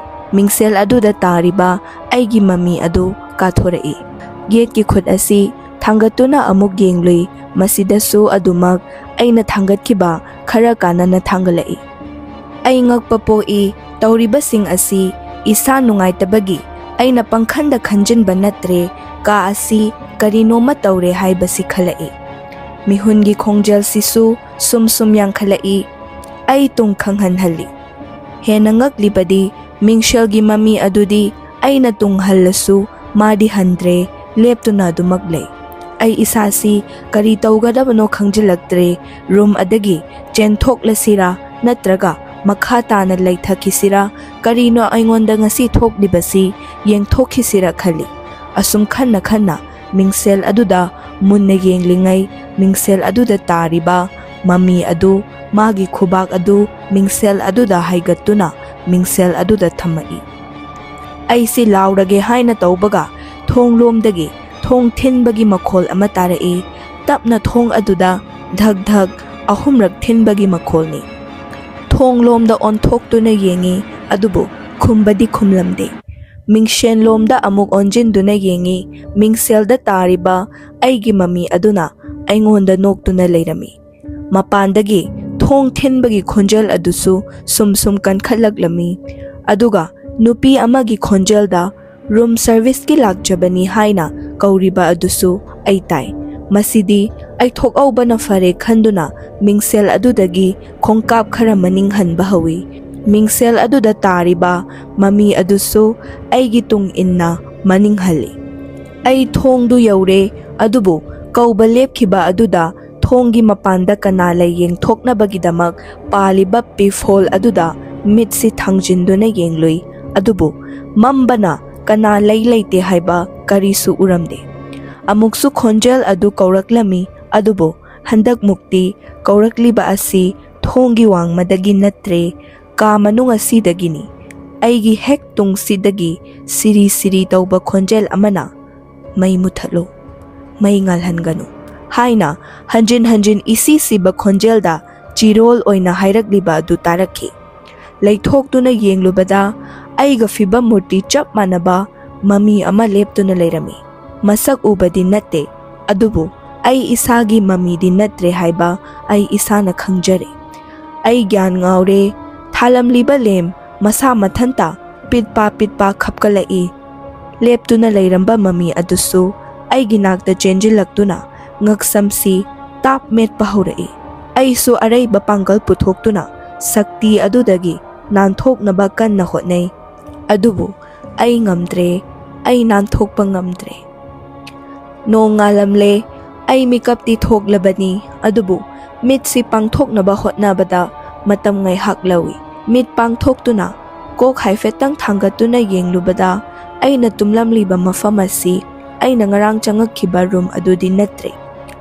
ꯃꯤꯡꯁꯦꯜ ꯑꯗꯨꯗ ꯇꯥꯔꯤꯕ ꯑꯩꯒꯤ ꯃꯃꯤ ꯑꯗꯨ ꯀꯥꯊꯣꯔꯛꯏ꯫ ꯌꯦꯠꯀꯤ ꯈꯨꯠ ꯑꯁꯤ ꯊꯥꯡꯒꯠꯇꯨꯅ ꯑꯃꯨꯛ ꯌꯦꯡꯂꯨꯏ, ꯃꯁꯤꯗꯁꯨ ꯑꯗꯨꯃꯛ ꯑꯩꯅ ꯊꯥꯡꯒꯠꯈꯤꯕ ꯈꯔ ꯀꯥꯟꯅꯅ ꯊꯥꯡꯒꯠꯂꯛꯏ꯫ ꯑꯩ ꯉꯛꯄ ꯄꯣꯛꯏ꯫ ꯇꯧꯔꯤꯕꯁꯤꯡ ꯑꯁꯤ ꯏꯁꯥ ꯅꯨꯡꯉꯥꯏꯇꯕꯒꯤ ꯑꯩꯅ ꯄꯪꯈꯟꯗ ꯈꯟꯖꯤꯟꯕ ꯅꯠꯇ꯭ꯔꯦ꯫ ꯀꯥ ꯑꯁꯤ ꯀꯔꯤꯅꯣꯃ ꯇꯧꯔꯦ ꯍꯥꯏꯕꯁꯤ ꯈꯜꯂꯛꯏ꯫ ꯃꯤꯍꯨꯟꯒꯤ ꯈꯣꯡꯖꯦꯜꯁꯤꯁꯨ ꯁꯨꯝ ꯁꯨꯝ ꯌꯥꯡꯈꯠꯂꯛꯏ꯫ ꯑꯩ ꯇꯨꯡ ꯈꯪꯍꯟꯍꯜꯂꯤ꯫ ꯍꯦꯟꯅ ꯉꯛꯂꯤꯕꯗꯤ ꯃꯤꯡꯁꯦꯜꯒꯤ ꯃꯃꯤ ꯑꯗꯨꯗꯤ ꯑꯩꯅ ꯇꯨꯡ ꯍꯜꯂꯁꯨ ꯃꯥꯗꯤ ꯍꯟꯗ꯭ꯔꯦ, ꯂꯦꯞꯇꯨꯅ ꯑꯗꯨꯃꯛ ꯂꯩ꯫ ꯑꯩ ꯏꯁꯥꯁꯤ ꯀꯔꯤ ꯇꯧꯒꯗꯕꯅꯣ ꯈꯪꯖꯤꯜꯂꯛꯇ꯭ꯔꯦ꯫ ꯔꯨꯝ ꯑꯗꯒꯤ ꯆꯦꯟꯊꯣꯛꯂꯁꯤꯔꯥ ꯅꯠꯇ꯭ꯔꯒ ꯃꯈꯥ ꯇꯥꯅ ꯂꯩꯊꯈꯤꯁꯤꯔꯥ? ꯀꯔꯤꯅꯣ ꯑꯩꯉꯣꯟꯗ ꯉꯁꯤ ꯊꯣꯛꯂꯤꯕꯁꯤ ꯌꯦꯡꯊꯣꯛꯈꯤꯁꯤꯔꯥ ꯈꯜꯂꯤ꯫ ꯑꯁꯨꯝ ꯈꯟꯅ ꯈꯟꯅ ꯃꯤꯡꯁꯦꯜ ꯑꯗꯨꯗ ꯃꯨꯟꯅ ꯌꯦꯡꯂꯤꯉꯩ, ꯃꯤꯡꯁꯦꯜ ꯑꯗꯨꯗ ꯇꯥꯔꯤꯕ ꯃꯃꯤ ꯑꯗꯨ, ꯃꯥꯒꯤ ꯈꯨꯕꯥꯛ ꯑꯗꯨ ꯃꯤꯡꯁꯦꯜ ꯑꯗꯨꯗ ꯍꯥꯏꯒꯠꯇꯨꯅ ꯃꯤꯡꯁꯦꯜ ꯑꯗꯨꯗ ꯊꯝꯃꯛꯏ꯫ ꯑꯩꯁꯤ ꯂꯥꯎꯔꯒꯦ ꯍꯥꯏꯅ ꯇꯧꯕꯒ ꯊꯣꯡ ꯂꯣꯝꯗꯒꯤ ꯊꯣꯡ ꯊꯤꯟꯕꯒꯤ ꯃꯈꯣꯜ ꯑꯃ ꯇꯥꯔꯛꯏ꯫ ꯇꯞꯅ ꯊꯣꯡ ꯑꯗꯨꯗ ꯙꯛ ꯙꯛ ꯑꯍꯨꯝꯔꯛ ꯊꯤꯟꯕꯒꯤ ꯃꯈꯣꯜꯅꯤ꯫ ꯊꯣꯡ ꯂꯣꯝꯗ ꯑꯣꯟꯊꯣꯛꯇꯨꯅ ꯌꯦꯡꯏ, ꯑꯗꯨꯕꯨ ꯈꯨꯝꯕꯗꯤ ꯈꯨꯝꯂꯝꯗꯦ꯫ ꯃꯤꯡꯁꯦꯜ ꯂꯣꯝꯗ ꯑꯃꯨꯛ ꯑꯣꯟꯁꯤꯟꯗꯨꯅ ꯌꯦꯡꯏ, ꯃꯤꯡꯁꯦꯜꯗ ꯇꯥꯔꯤꯕ ꯑꯩꯒꯤ ꯃꯃꯤ ꯑꯗꯨꯅ ꯑꯩꯉꯣꯟꯗ ꯅꯣꯛꯇꯨꯅ ꯂꯩꯔꯝꯃꯤ꯫ ꯃꯄꯥꯟꯗꯒꯤ ꯊꯣꯡ ꯊꯤꯟꯕꯒꯤ ꯈꯣꯟꯖꯦꯜ ꯑꯗꯨꯁꯨ ꯁꯨꯝ ꯁꯨꯝ ꯀꯟꯈꯠꯂꯛꯂꯝꯃꯤ꯫ ꯑꯗꯨꯒ ꯅꯨꯄꯤ ꯑꯃꯒꯤ ꯈꯣꯟꯖꯦꯜꯗ "ꯔꯨꯝ ꯁꯔꯚꯤꯁꯀꯤ ꯂꯥꯛꯆꯕꯅꯤ" ꯍꯥꯏꯅ ꯀꯧꯔꯤꯕ ꯑꯗꯨꯁꯨ ꯑꯩ ꯇꯥꯏ꯫ ꯃꯁꯤꯗꯤ ꯑꯩ ꯊꯣꯛꯍꯧꯕꯅ ꯐꯔꯦ ꯈꯟꯗꯨꯅ ꯃꯤꯡꯁꯦꯜ ꯑꯗꯨꯗꯒꯤ ꯈꯣꯡꯀꯥꯞ ꯈꯔ ꯃꯅꯤꯡ ꯍꯟꯕ ꯍꯧꯏ꯫ ꯃꯤꯡꯁꯦꯜ ꯑꯗꯨꯗ ꯇꯥꯔꯤꯕ ꯃꯃꯤ ꯑꯗꯨꯁꯨ ꯑꯩꯒꯤ ꯇꯨꯡ ꯏꯟꯅ ꯃꯅꯤꯡ ꯍꯜꯂꯤ꯫ ꯑꯩ ꯊꯣꯡꯗꯨ ꯌꯧꯔꯦ, ꯑꯗꯨꯕꯨ ꯀꯧꯕ ꯂꯦꯞꯈꯤꯕ ꯑꯗꯨꯗ ꯊꯣꯡꯒꯤ ꯃꯄꯥꯟꯗ ꯀꯅꯥ ꯂꯩ ꯌꯦꯡꯊꯣꯛꯅꯕꯒꯤꯗꯃꯛ ꯄꯥꯜꯂꯤꯕ ꯄꯤꯐꯣꯜ ꯑꯗꯨꯗ ꯃꯤꯠꯁꯤ ꯊꯥꯡꯖꯤꯟꯗꯨꯅ ꯌꯦꯡꯂꯨꯏ꯫ ꯑꯗꯨꯕꯨ ꯃꯝꯕꯅ ꯀꯅꯥ ꯂꯩ ꯂꯩꯇꯦ ꯍꯥꯏꯕ ꯀꯔꯤꯁꯨ ꯎꯔꯝꯗꯦ꯫ ꯑꯃꯨꯛꯁꯨ ꯈꯣꯟꯖꯦꯜ ꯑꯗꯨ ꯀꯧꯔꯛꯂꯝꯃꯤ, ꯑꯗꯨꯕꯨ ꯍꯟꯗꯛꯃꯨꯛꯇꯤ ꯀꯧꯔꯛꯂꯤꯕ ꯑꯁꯤ ꯊꯣꯡꯒꯤ ꯋꯥꯡꯃꯗꯒꯤ ꯅꯠꯇ꯭ꯔꯦ, ꯀꯥ ꯃꯅꯨꯡ ꯑꯁꯤꯗꯒꯤꯅꯤ꯫ ꯑꯩꯒꯤ ꯍꯦꯛ ꯇꯨꯡꯁꯤꯗꯒꯤ ꯁꯤꯔꯤ ꯁꯤꯔꯤ ꯇꯧꯕ ꯈꯣꯟꯖꯦꯜ ꯑꯃꯅ, "ꯃꯩ ꯃꯨꯊꯠꯂꯨ, ꯃꯩ ꯉꯥꯜꯍꯟꯒꯅꯨ" ꯍꯥꯏꯅ ꯍꯟꯖꯤꯟ ꯍꯟꯖꯤꯟ ꯏꯁꯤ ꯁꯤꯕ ꯈꯣꯟꯖꯦꯜꯗ ꯆꯤꯔꯣꯜ ꯑꯣꯏꯅ ꯍꯥꯏꯔꯛꯂꯤꯕ ꯑꯗꯨ ꯇꯥꯔꯛꯈꯤ꯫ ꯂꯩꯊꯣꯛꯇꯨꯅ ꯌꯦꯡꯂꯨꯕꯗ ꯑꯩꯒ ꯐꯤꯕꯝ ꯃꯨꯔꯇꯤ ꯆꯞ ꯃꯥꯟꯅꯕ ꯃꯃꯤ ꯑꯃ ꯂꯦꯞꯇꯨꯅ ꯂꯩꯔꯝꯃꯤ꯫ ꯃꯁꯛ ꯎꯕꯗꯤ ꯅꯠꯇꯦ, ꯑꯗꯨꯕꯨ ꯑꯩ ꯏꯁꯥꯒꯤ ꯃꯃꯤꯗꯤ ꯅꯠꯇ꯭ꯔꯦ ꯍꯥꯏꯕ ꯑꯩ ꯏꯁꯥꯅ ꯈꯪꯖꯔꯦ꯫ ꯑꯩ ꯒ꯭ꯌꯥꯟ ꯉꯥꯎꯔꯦ꯫ ꯊꯥꯜꯂꯝꯂꯤꯕ ꯂꯦꯝ ꯃꯁꯥ ꯃꯊꯟꯇ ꯄꯤꯠꯄꯥ ꯄꯤꯠꯄꯥ ꯈꯞꯀꯠꯂꯛꯏ꯫ ꯂꯦꯞꯇꯨꯅ ꯂꯩꯔꯝꯕ ꯃꯃꯤ ꯑꯗꯨꯁꯨ ꯑꯩꯒꯤ ꯅꯥꯛꯇ ꯆꯦꯟꯖꯤꯜꯂꯛꯇꯨꯅ ꯉꯛꯁꯝꯁꯤ ꯇꯥꯞ ꯃꯦꯠꯄ ꯍꯧꯔꯛꯏ꯫ ꯑꯩꯁꯨ ꯑꯔꯩꯕ ꯄꯥꯡꯒꯜ ꯄꯨꯊꯣꯛꯇꯨꯅ ꯁꯛꯇꯤ ꯑꯗꯨꯗꯒꯤ ꯅꯥꯟꯊꯣꯛꯅꯕ ꯀꯟꯅ ꯍꯣꯠꯅꯩ꯫ ꯑꯗꯨꯕꯨ ꯑꯩ ꯉꯝꯗ꯭ꯔꯦ, ꯑꯩ ꯅꯥꯟꯊꯣꯛꯄ ꯉꯝꯗ꯭ꯔꯦ꯫ ꯅꯣꯡ ꯉꯥꯜꯂꯝꯂꯦ, ꯑꯩ ꯃꯤꯀꯞꯇꯤ ꯊꯣꯛꯂꯕꯅꯤ, ꯑꯗꯨꯕꯨ ꯃꯤꯠꯁꯤ ꯄꯥꯡꯊꯣꯛꯅꯕ ꯍꯣꯠꯅꯕꯗ ꯃꯇꯝ ꯉꯥꯏꯍꯥꯛ ꯂꯧꯏ꯫ ꯃꯤꯠ ꯄꯥꯡꯊꯣꯛꯇꯨꯅ ꯀꯣꯛ ꯍꯥꯏꯐꯦꯠꯇꯪ ꯊꯥꯡꯒꯠꯇꯨꯅ ꯌꯦꯡꯂꯨꯕꯗ ꯑꯩꯅ ꯇꯨꯝꯂꯝꯂꯤꯕ ꯃꯐꯝ ꯑꯁꯤ ꯑꯩꯅ ꯉꯔꯥꯡ ꯆꯪꯉꯛꯈꯤꯕ ꯔꯨꯝ ꯑꯗꯨꯗꯤ ꯅꯠꯇ꯭ꯔꯦ꯫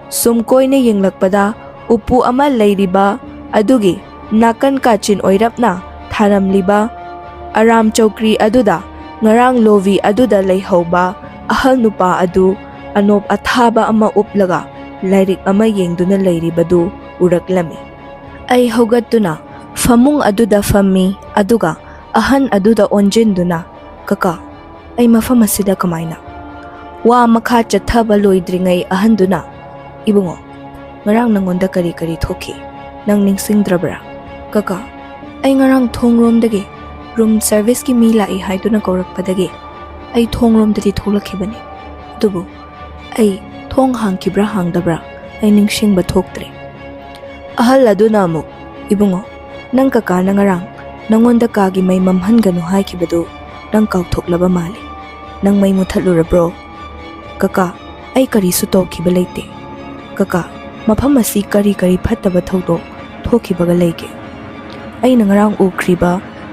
ꯁꯨꯝ ꯀꯣꯏꯅ ꯌꯦꯡꯂꯛꯄꯗ ꯎꯄꯨ ꯑꯃ ꯂꯩꯔꯤꯕ ꯑꯗꯨꯒꯤ ꯅꯥꯀꯟ ꯀꯥꯆꯤꯟ ꯑꯣꯏꯔꯞꯅ ꯊꯥꯔꯝꯂꯤꯕ ꯑꯔꯥꯝ ꯆꯧꯀ꯭ꯔꯤ ꯑꯗꯨꯗ ꯉꯔꯥꯡ ꯂꯣꯕꯤ ꯑꯗꯨꯗ ꯂꯩꯍꯧꯕ ꯑꯍꯜ ꯅꯨꯄꯥ ꯑꯗꯨ ꯑꯅꯣꯞ ꯑꯊꯥꯕ ꯑꯃ ꯎꯞꯂꯒ ꯂꯥꯏꯔꯤꯛ ꯑꯃ ꯌꯦꯡꯗꯨꯅ ꯂꯩꯔꯤꯕꯗꯨ ꯎꯔꯛꯂꯝꯃꯤ꯫ ꯑꯩ ꯍꯧꯒꯠꯇꯨꯅ ꯐꯃꯨꯡ ꯑꯗꯨꯗ ꯐꯝꯃꯤ, ꯑꯗꯨꯒ ꯑꯍꯟ ꯑꯗꯨꯗ ꯑꯣꯟꯁꯤꯟꯗꯨꯅ, "ꯀꯀꯥ, ꯑꯩ ꯃꯐꯝ ꯑꯁꯤꯗ ꯀꯃꯥꯏꯅ?" ꯋꯥ ꯃꯈꯥ ꯆꯠꯊꯕ ꯂꯣꯏꯗ꯭ꯔꯤꯉꯩ ꯑꯍꯟꯗꯨꯅ, "ꯏꯕꯨꯡꯉꯣ, ꯉꯔꯥꯡ ꯅꯪꯉꯣꯟꯗ ꯀꯔꯤ ꯀꯔꯤ ꯊꯣꯛꯈꯤ? ꯅꯪ ꯅꯤꯡꯁꯤꯡꯗ꯭ꯔꯕ꯭ꯔꯥ?" "ꯀꯀꯥ, ꯑꯩ ꯉꯔꯥꯡ ꯊꯣꯡꯔꯣꯝꯗꯒꯤ ꯔꯨꯝ ꯁꯔꯚꯤꯁꯀꯤ ꯃꯤ ꯂꯥꯛꯏ ꯍꯥꯏꯗꯨꯅ ꯀꯧꯔꯛꯄꯗꯒꯤ ꯑꯩ ꯊꯣꯡꯔꯣꯝꯗꯗꯤ ꯊꯣꯛꯂꯛꯈꯤꯕꯅꯤ꯫ ꯑꯗꯨꯕꯨ ꯑꯩ ꯊꯣꯡ ꯍꯥꯡꯈꯤꯕ꯭ꯔꯥ ꯍꯥꯡꯗꯕ꯭ꯔꯥ ꯑꯩ ꯅꯤꯡꯁꯤꯡꯕ ꯊꯣꯛꯇ꯭ꯔꯦ꯫" ꯑꯍꯜ ꯑꯗꯨꯅ ꯑꯃꯨꯛ, "ꯏꯕꯨꯡꯉꯣ, ꯅꯪ ꯀꯀꯥꯅ ꯉꯔꯥꯡ ꯅꯪꯉꯣꯟꯗ ꯀꯥꯒꯤ ꯃꯩ ꯃꯝꯍꯟꯒꯅꯨ ꯍꯥꯏꯈꯤꯕꯗꯨ ꯅꯪ ꯀꯥꯎꯊꯣꯛꯂꯕ ꯃꯥꯜꯂꯤ꯫ ꯅꯪ ꯃꯩ ꯃꯨꯊꯠꯂꯨꯔꯕ꯭ꯔꯣ?" "ꯀꯀꯥ, ꯑꯩ ꯀꯔꯤꯁꯨ ꯇꯧꯈꯤꯕ ꯂꯩꯇꯦ꯫ ꯀꯀꯥ, ꯃꯐꯝ ꯑꯁꯤ ꯀꯔꯤ ꯀꯔꯤ ꯐꯠꯇꯕ ꯊꯧꯗꯣꯛ ꯊꯣꯛꯈꯤꯕꯒ ꯂꯩꯒꯦ? ꯑꯩꯅ ꯉꯔꯥꯡ ꯎꯈ꯭ꯔꯤꯕ,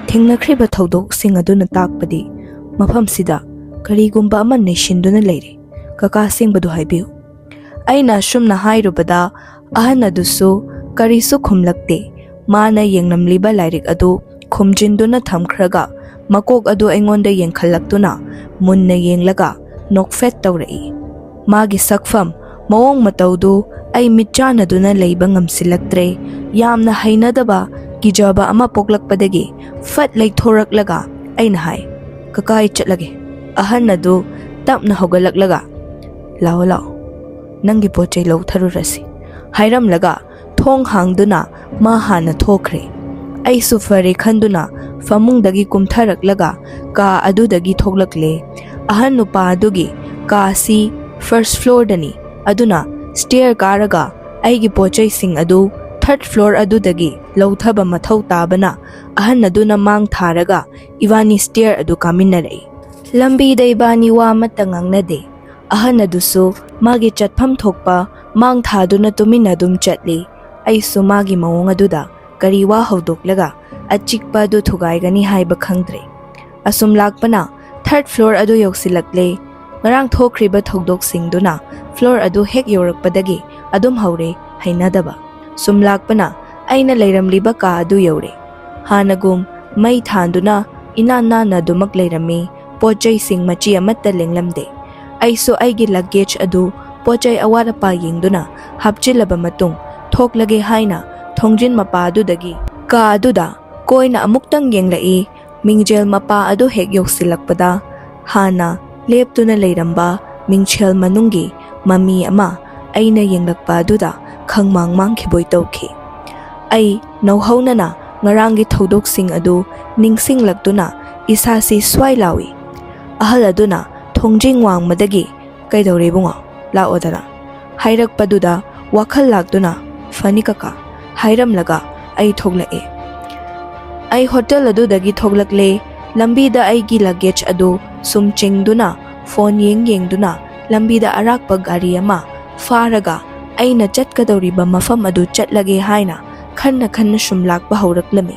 ꯊꯦꯡꯅꯈ꯭ꯔꯤꯕ ꯊꯧꯗꯣꯛꯁꯤꯡ ꯑꯗꯨꯅ ꯇꯥꯛꯄꯗꯤ ꯃꯐꯝꯁꯤꯗ ꯀꯔꯤꯒꯨꯝꯕ ꯑꯃ ꯅꯩꯁꯤꯟꯗꯨꯅ ꯂꯩꯔꯦ꯫ ꯀꯀꯥ ꯑꯁꯦꯡꯕꯗꯨ ꯍꯥꯏꯕꯤꯌꯨ꯫" ꯑꯩꯅ ꯑꯁꯨꯝꯅ ꯍꯥꯏꯔꯨꯕꯗ ꯑꯍꯟ ꯑꯗꯨꯁꯨ ꯀꯔꯤꯁꯨ ꯈꯨꯝꯂꯛꯇꯦ꯫ ꯃꯥꯅ ꯌꯦꯡꯂꯝꯂꯤꯕ ꯂꯥꯏꯔꯤꯛ ꯑꯗꯨ ꯈꯨꯝꯖꯤꯟꯗꯨꯅ ꯊꯝꯈ꯭ꯔꯒ ꯃꯀꯣꯛ ꯑꯗꯨ ꯑꯩꯉꯣꯟꯗ ꯌꯦꯡꯈꯠꯂꯛꯇꯨꯅ ꯃꯨꯟꯅ ꯌꯦꯡꯂꯒ ꯅꯣꯛꯐꯦꯠ ꯇꯧꯔꯛꯏ꯫ ꯃꯥꯒꯤ ꯁꯛꯐꯝ, ꯃꯑꯣꯡ ꯃꯇꯧꯗꯨ ꯑꯩ ꯃꯤꯠꯆꯥꯟꯅꯗꯨꯅ ꯂꯩꯕ ꯉꯝꯁꯤꯜꯂꯛꯇ꯭ꯔꯦ꯫ ꯌꯥꯝꯅ ꯍꯩꯅꯗꯕ, ꯀꯤꯖꯕ ꯑꯃ ꯄꯣꯛꯂꯛꯄꯗꯒꯤ ꯐꯠ ꯂꯩꯊꯣꯔꯛꯂꯒ ꯑꯩꯅ ꯍꯥꯏ, "ꯀꯀꯥ, ꯑꯩ ꯆꯠꯂꯒꯦ꯫" ꯑꯍꯟ ꯑꯗꯨ ꯇꯞꯅ ꯍꯧꯒꯠꯂꯛꯂꯒ, "ꯂꯥꯛꯑꯣ, ꯂꯥꯛꯑꯣ, ꯅꯪꯒꯤ ꯄꯣꯠ ꯆꯩ ꯂꯧꯊꯔꯨꯔꯁꯤ," ꯍꯥꯏꯔꯝꯂꯒ ꯊꯣꯡ ꯍꯥꯡꯗꯨꯅ ꯃꯥ ꯍꯥꯟꯅ ꯊꯣꯛꯈ꯭ꯔꯦ꯫ ꯑꯩꯁꯨ ꯐꯔꯦ ꯈꯟꯗꯨꯅ ꯐꯃꯨꯡꯗꯒꯤ ꯀꯨꯝꯊꯔꯛꯂꯒ ꯀꯥ ꯑꯗꯨꯗꯒꯤ ꯊꯣꯛꯂꯛꯂꯦ꯫ ꯑꯍꯟ ꯅꯨꯄꯥ ꯑꯗꯨꯒꯤ ꯀꯥꯁꯤ first floorꯗꯅꯤ, ꯑꯗꯨꯅ stair ꯀꯥꯔꯒ ꯑꯩꯒꯤ ꯄꯣꯠ ꯆꯩꯁꯤꯡ ꯑꯗꯨ third floor ꯑꯗꯨꯗꯒꯤ ꯂꯧꯊꯕ ꯃꯊꯧ ꯇꯥꯕꯅ, ꯑꯍꯟ ꯑꯗꯨꯅ ꯃꯥꯡ ꯊꯥꯔꯒ ꯏꯕꯥꯅꯤ stair ꯑꯗꯨ ꯀꯥꯃꯤꯟꯅꯔꯛꯏ꯫ ꯂꯝꯕꯤꯗ ꯏꯕꯥꯅꯤ ꯋꯥ ꯑꯃꯠꯇ ꯉꯥꯡꯅꯗꯦ꯫ ꯑꯍꯟ ꯑꯗꯨꯁꯨ ꯃꯥꯒꯤ ꯆꯠꯐꯝ ꯊꯣꯛꯄ ꯃꯥꯡ ꯊꯥꯗꯨꯅ ꯇꯨꯃꯤꯟꯅ ꯑꯗꯨꯝ ꯆꯠꯂꯤ꯫ ꯑꯩꯁꯨ ꯃꯥꯒꯤ ꯃꯑꯣꯡ ꯑꯗꯨꯗ ꯀꯔꯤ ꯋꯥ ꯍꯧꯗꯣꯛꯂꯒ ꯑꯆꯤꯛꯄ ꯑꯗꯨ ꯊꯨꯒꯥꯏꯒꯅꯤ ꯍꯥꯏꯕ ꯈꯪꯗ꯭ꯔꯦ꯫ ꯑꯁꯨꯝ ꯂꯥꯛꯄꯅ third floor ꯑꯗꯨ ꯌꯧꯁꯤꯜꯂꯛꯂꯦ꯫ ꯉꯔꯥꯡ ꯊꯣꯛꯈ꯭ꯔꯤꯕ ꯊꯧꯗꯣꯛꯁꯤꯡꯗꯨꯅ floor ꯑꯗꯨ ꯍꯦꯛ ꯌꯧꯔꯛꯄꯗꯒꯤ ꯑꯗꯨꯝ ꯍꯧꯔꯦ ꯍꯩꯅꯗꯕ꯫ ꯁꯨꯝ ꯂꯥꯛꯄꯅ ꯑꯩꯅ ꯂꯩꯔꯝꯂꯤꯕ ꯀꯥ ꯑꯗꯨ ꯌꯧꯔꯦ꯫ ꯍꯥꯟꯅꯒꯨꯝ ꯃꯩ ꯊꯥꯟꯗꯨꯅ ꯏꯅꯥꯟ ꯅꯥꯟꯅ ꯑꯗꯨꯃꯛ ꯂꯩꯔꯝꯃꯤ꯫ ꯄꯣꯠ ꯆꯩꯁꯤꯡ ꯃꯆꯤ ꯑꯃꯠꯇ ꯂꯦꯡꯂꯝꯗꯦ꯫ ꯑꯩꯁꯨ ꯑꯩꯒꯤ luggage ꯑꯗꯨ ꯄꯣꯠ ꯆꯩ ꯑꯋꯥꯠ ꯑꯄꯥ ꯌꯦꯡꯗꯨꯅ ꯍꯥꯞꯆꯤꯜꯂꯕ ꯃꯇꯨꯡ ꯊꯣꯛꯂꯒꯦ ꯍꯥꯏꯅ ꯊꯣꯡꯖꯤꯟ ꯃꯄꯥ ꯑꯗꯨꯗꯒꯤ ꯀꯥ ꯑꯗꯨꯗ ꯀꯣꯏꯅ ꯑꯃꯨꯛꯇꯪ ꯌꯦꯡꯂꯛꯏ꯫ ꯃꯤꯡꯖꯦꯜ ꯃꯄꯥ ꯑꯗꯨ ꯍꯦꯛ ꯌꯧꯁꯤꯜꯂꯛꯄꯗ ꯍꯥꯟꯅ ꯂꯦꯞꯇꯨꯅ ꯂꯩꯔꯝꯕ ꯃꯤꯡꯁꯦꯜ ꯃꯅꯨꯡꯒꯤ ꯃꯃꯤ ꯑꯃ ꯑꯩꯅ ꯌꯦꯡꯂꯛꯄ ꯑꯗꯨꯗ ꯈꯪꯃꯥꯡ ꯃꯥꯡꯈꯤꯕꯣꯏ ꯇꯧꯈꯤ꯫ ꯑꯩ ꯅꯧꯍꯧꯅꯅ ꯉꯔꯥꯡꯒꯤ ꯊꯧꯗꯣꯛꯁꯤꯡ ꯑꯗꯨ ꯅꯤꯡꯁꯤꯡꯂꯛꯇꯨꯅ ꯏꯁꯥꯁꯤ ꯁ꯭ꯋꯥꯏ ꯂꯥꯎꯏ꯫ ꯑꯍꯜ ꯑꯗꯨꯅ ꯊꯣꯡꯖꯤꯡ ꯋꯥꯡꯃꯗꯒꯤ, "ꯀꯩꯗꯧꯔꯦ ꯏꯕꯨꯡꯉꯣ? ꯂꯥꯛꯑꯣꯗꯅ," ꯍꯥꯏꯔꯛꯄꯗꯨꯗ ꯋꯥꯈꯜ ꯂꯥꯛꯇꯨꯅ, "ꯐꯅꯤ ꯀꯀꯥ," ꯍꯥꯏꯔꯝꯂꯒ ꯑꯩ ꯊꯣꯛꯂꯛꯑꯦ꯫ ꯑꯩ ꯍꯣꯇꯦꯜ ꯑꯗꯨꯗꯒꯤ ꯊꯣꯛꯂꯛꯂꯦ꯫ ꯂꯝꯕꯤꯗ ꯑꯩꯒꯤ luggage ꯑꯗꯨ ꯁꯨꯝ ꯆꯤꯡꯗꯨꯅ, ꯐꯣꯟ ꯌꯦꯡ ꯌꯦꯡꯗꯨꯅ ꯂꯝꯕꯤꯗ ꯑꯔꯥꯛꯄ ꯒꯥꯔꯤ ꯑꯃ ꯐꯥꯔꯒ ꯑꯩꯅ ꯆꯠꯀꯗꯧꯔꯤꯕ ꯃꯐꯝ ꯑꯗꯨ ꯆꯠꯂꯒꯦ ꯍꯥꯏꯅ ꯈꯟꯅ ꯈꯟꯅ ꯁꯨꯝ ꯂꯥꯛꯄ ꯍꯧꯔꯛꯂꯝꯃꯤ꯫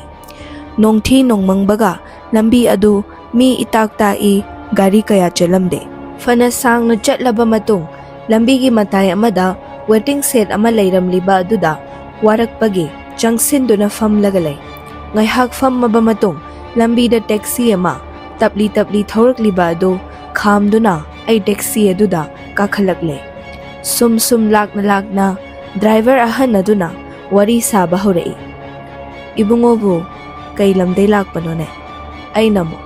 ꯅꯣꯡꯊꯤ ꯅꯣꯡꯃꯪꯕꯒ ꯂꯝꯕꯤ ꯑꯗꯨ ꯃꯤ ꯏꯇꯥꯛ ꯇꯥꯛꯏ, ꯒꯥꯔꯤ ꯀꯌꯥ ꯆꯦꯜꯂꯝꯗꯦ꯫ ꯐꯅ ꯁꯥꯡꯅ ꯆꯠꯂꯕ ꯃꯇꯨꯡ ꯂꯝꯕꯤꯒꯤ ꯃꯇꯥꯏ ꯑꯃꯗ waiting shed ꯑꯃ ꯂꯩꯔꯝꯂꯤꯕ ꯑꯗꯨꯗ ꯋꯥꯔꯛꯄꯒꯤ ꯆꯪꯁꯤꯟꯗꯨꯅ ꯐꯝꯂꯒ ꯂꯩ꯫ ꯉꯥꯏꯍꯥꯛ ꯐꯝꯃꯕ ꯃꯇꯨꯡ ꯂꯝꯕꯤꯗ taxi ꯑꯃ ꯇꯞꯂꯤ ꯇꯞꯂꯤ ꯊꯧꯔꯛꯂꯤꯕ ꯑꯗꯨ ꯈꯥꯝꯗꯨꯅ ꯑꯩ taxi ꯑꯗꯨꯗ ꯀꯥꯈꯠꯂꯛꯂꯦ꯫ ꯁꯨꯝ ꯁꯨꯝ ꯂꯥꯛꯅ ꯂꯥꯛꯅ driver ꯑꯍꯟ ꯑꯗꯨꯅ ꯋꯥꯔꯤ ꯁꯥꯕ ꯍꯧꯔꯛꯏ꯫ "ꯏꯕꯨꯡꯉꯣꯕꯨ ꯀꯩ ꯂꯝꯗꯩ ꯂꯥꯛꯄꯅꯣꯅꯦ?" ꯑꯩꯅ ꯑꯃꯨꯛ,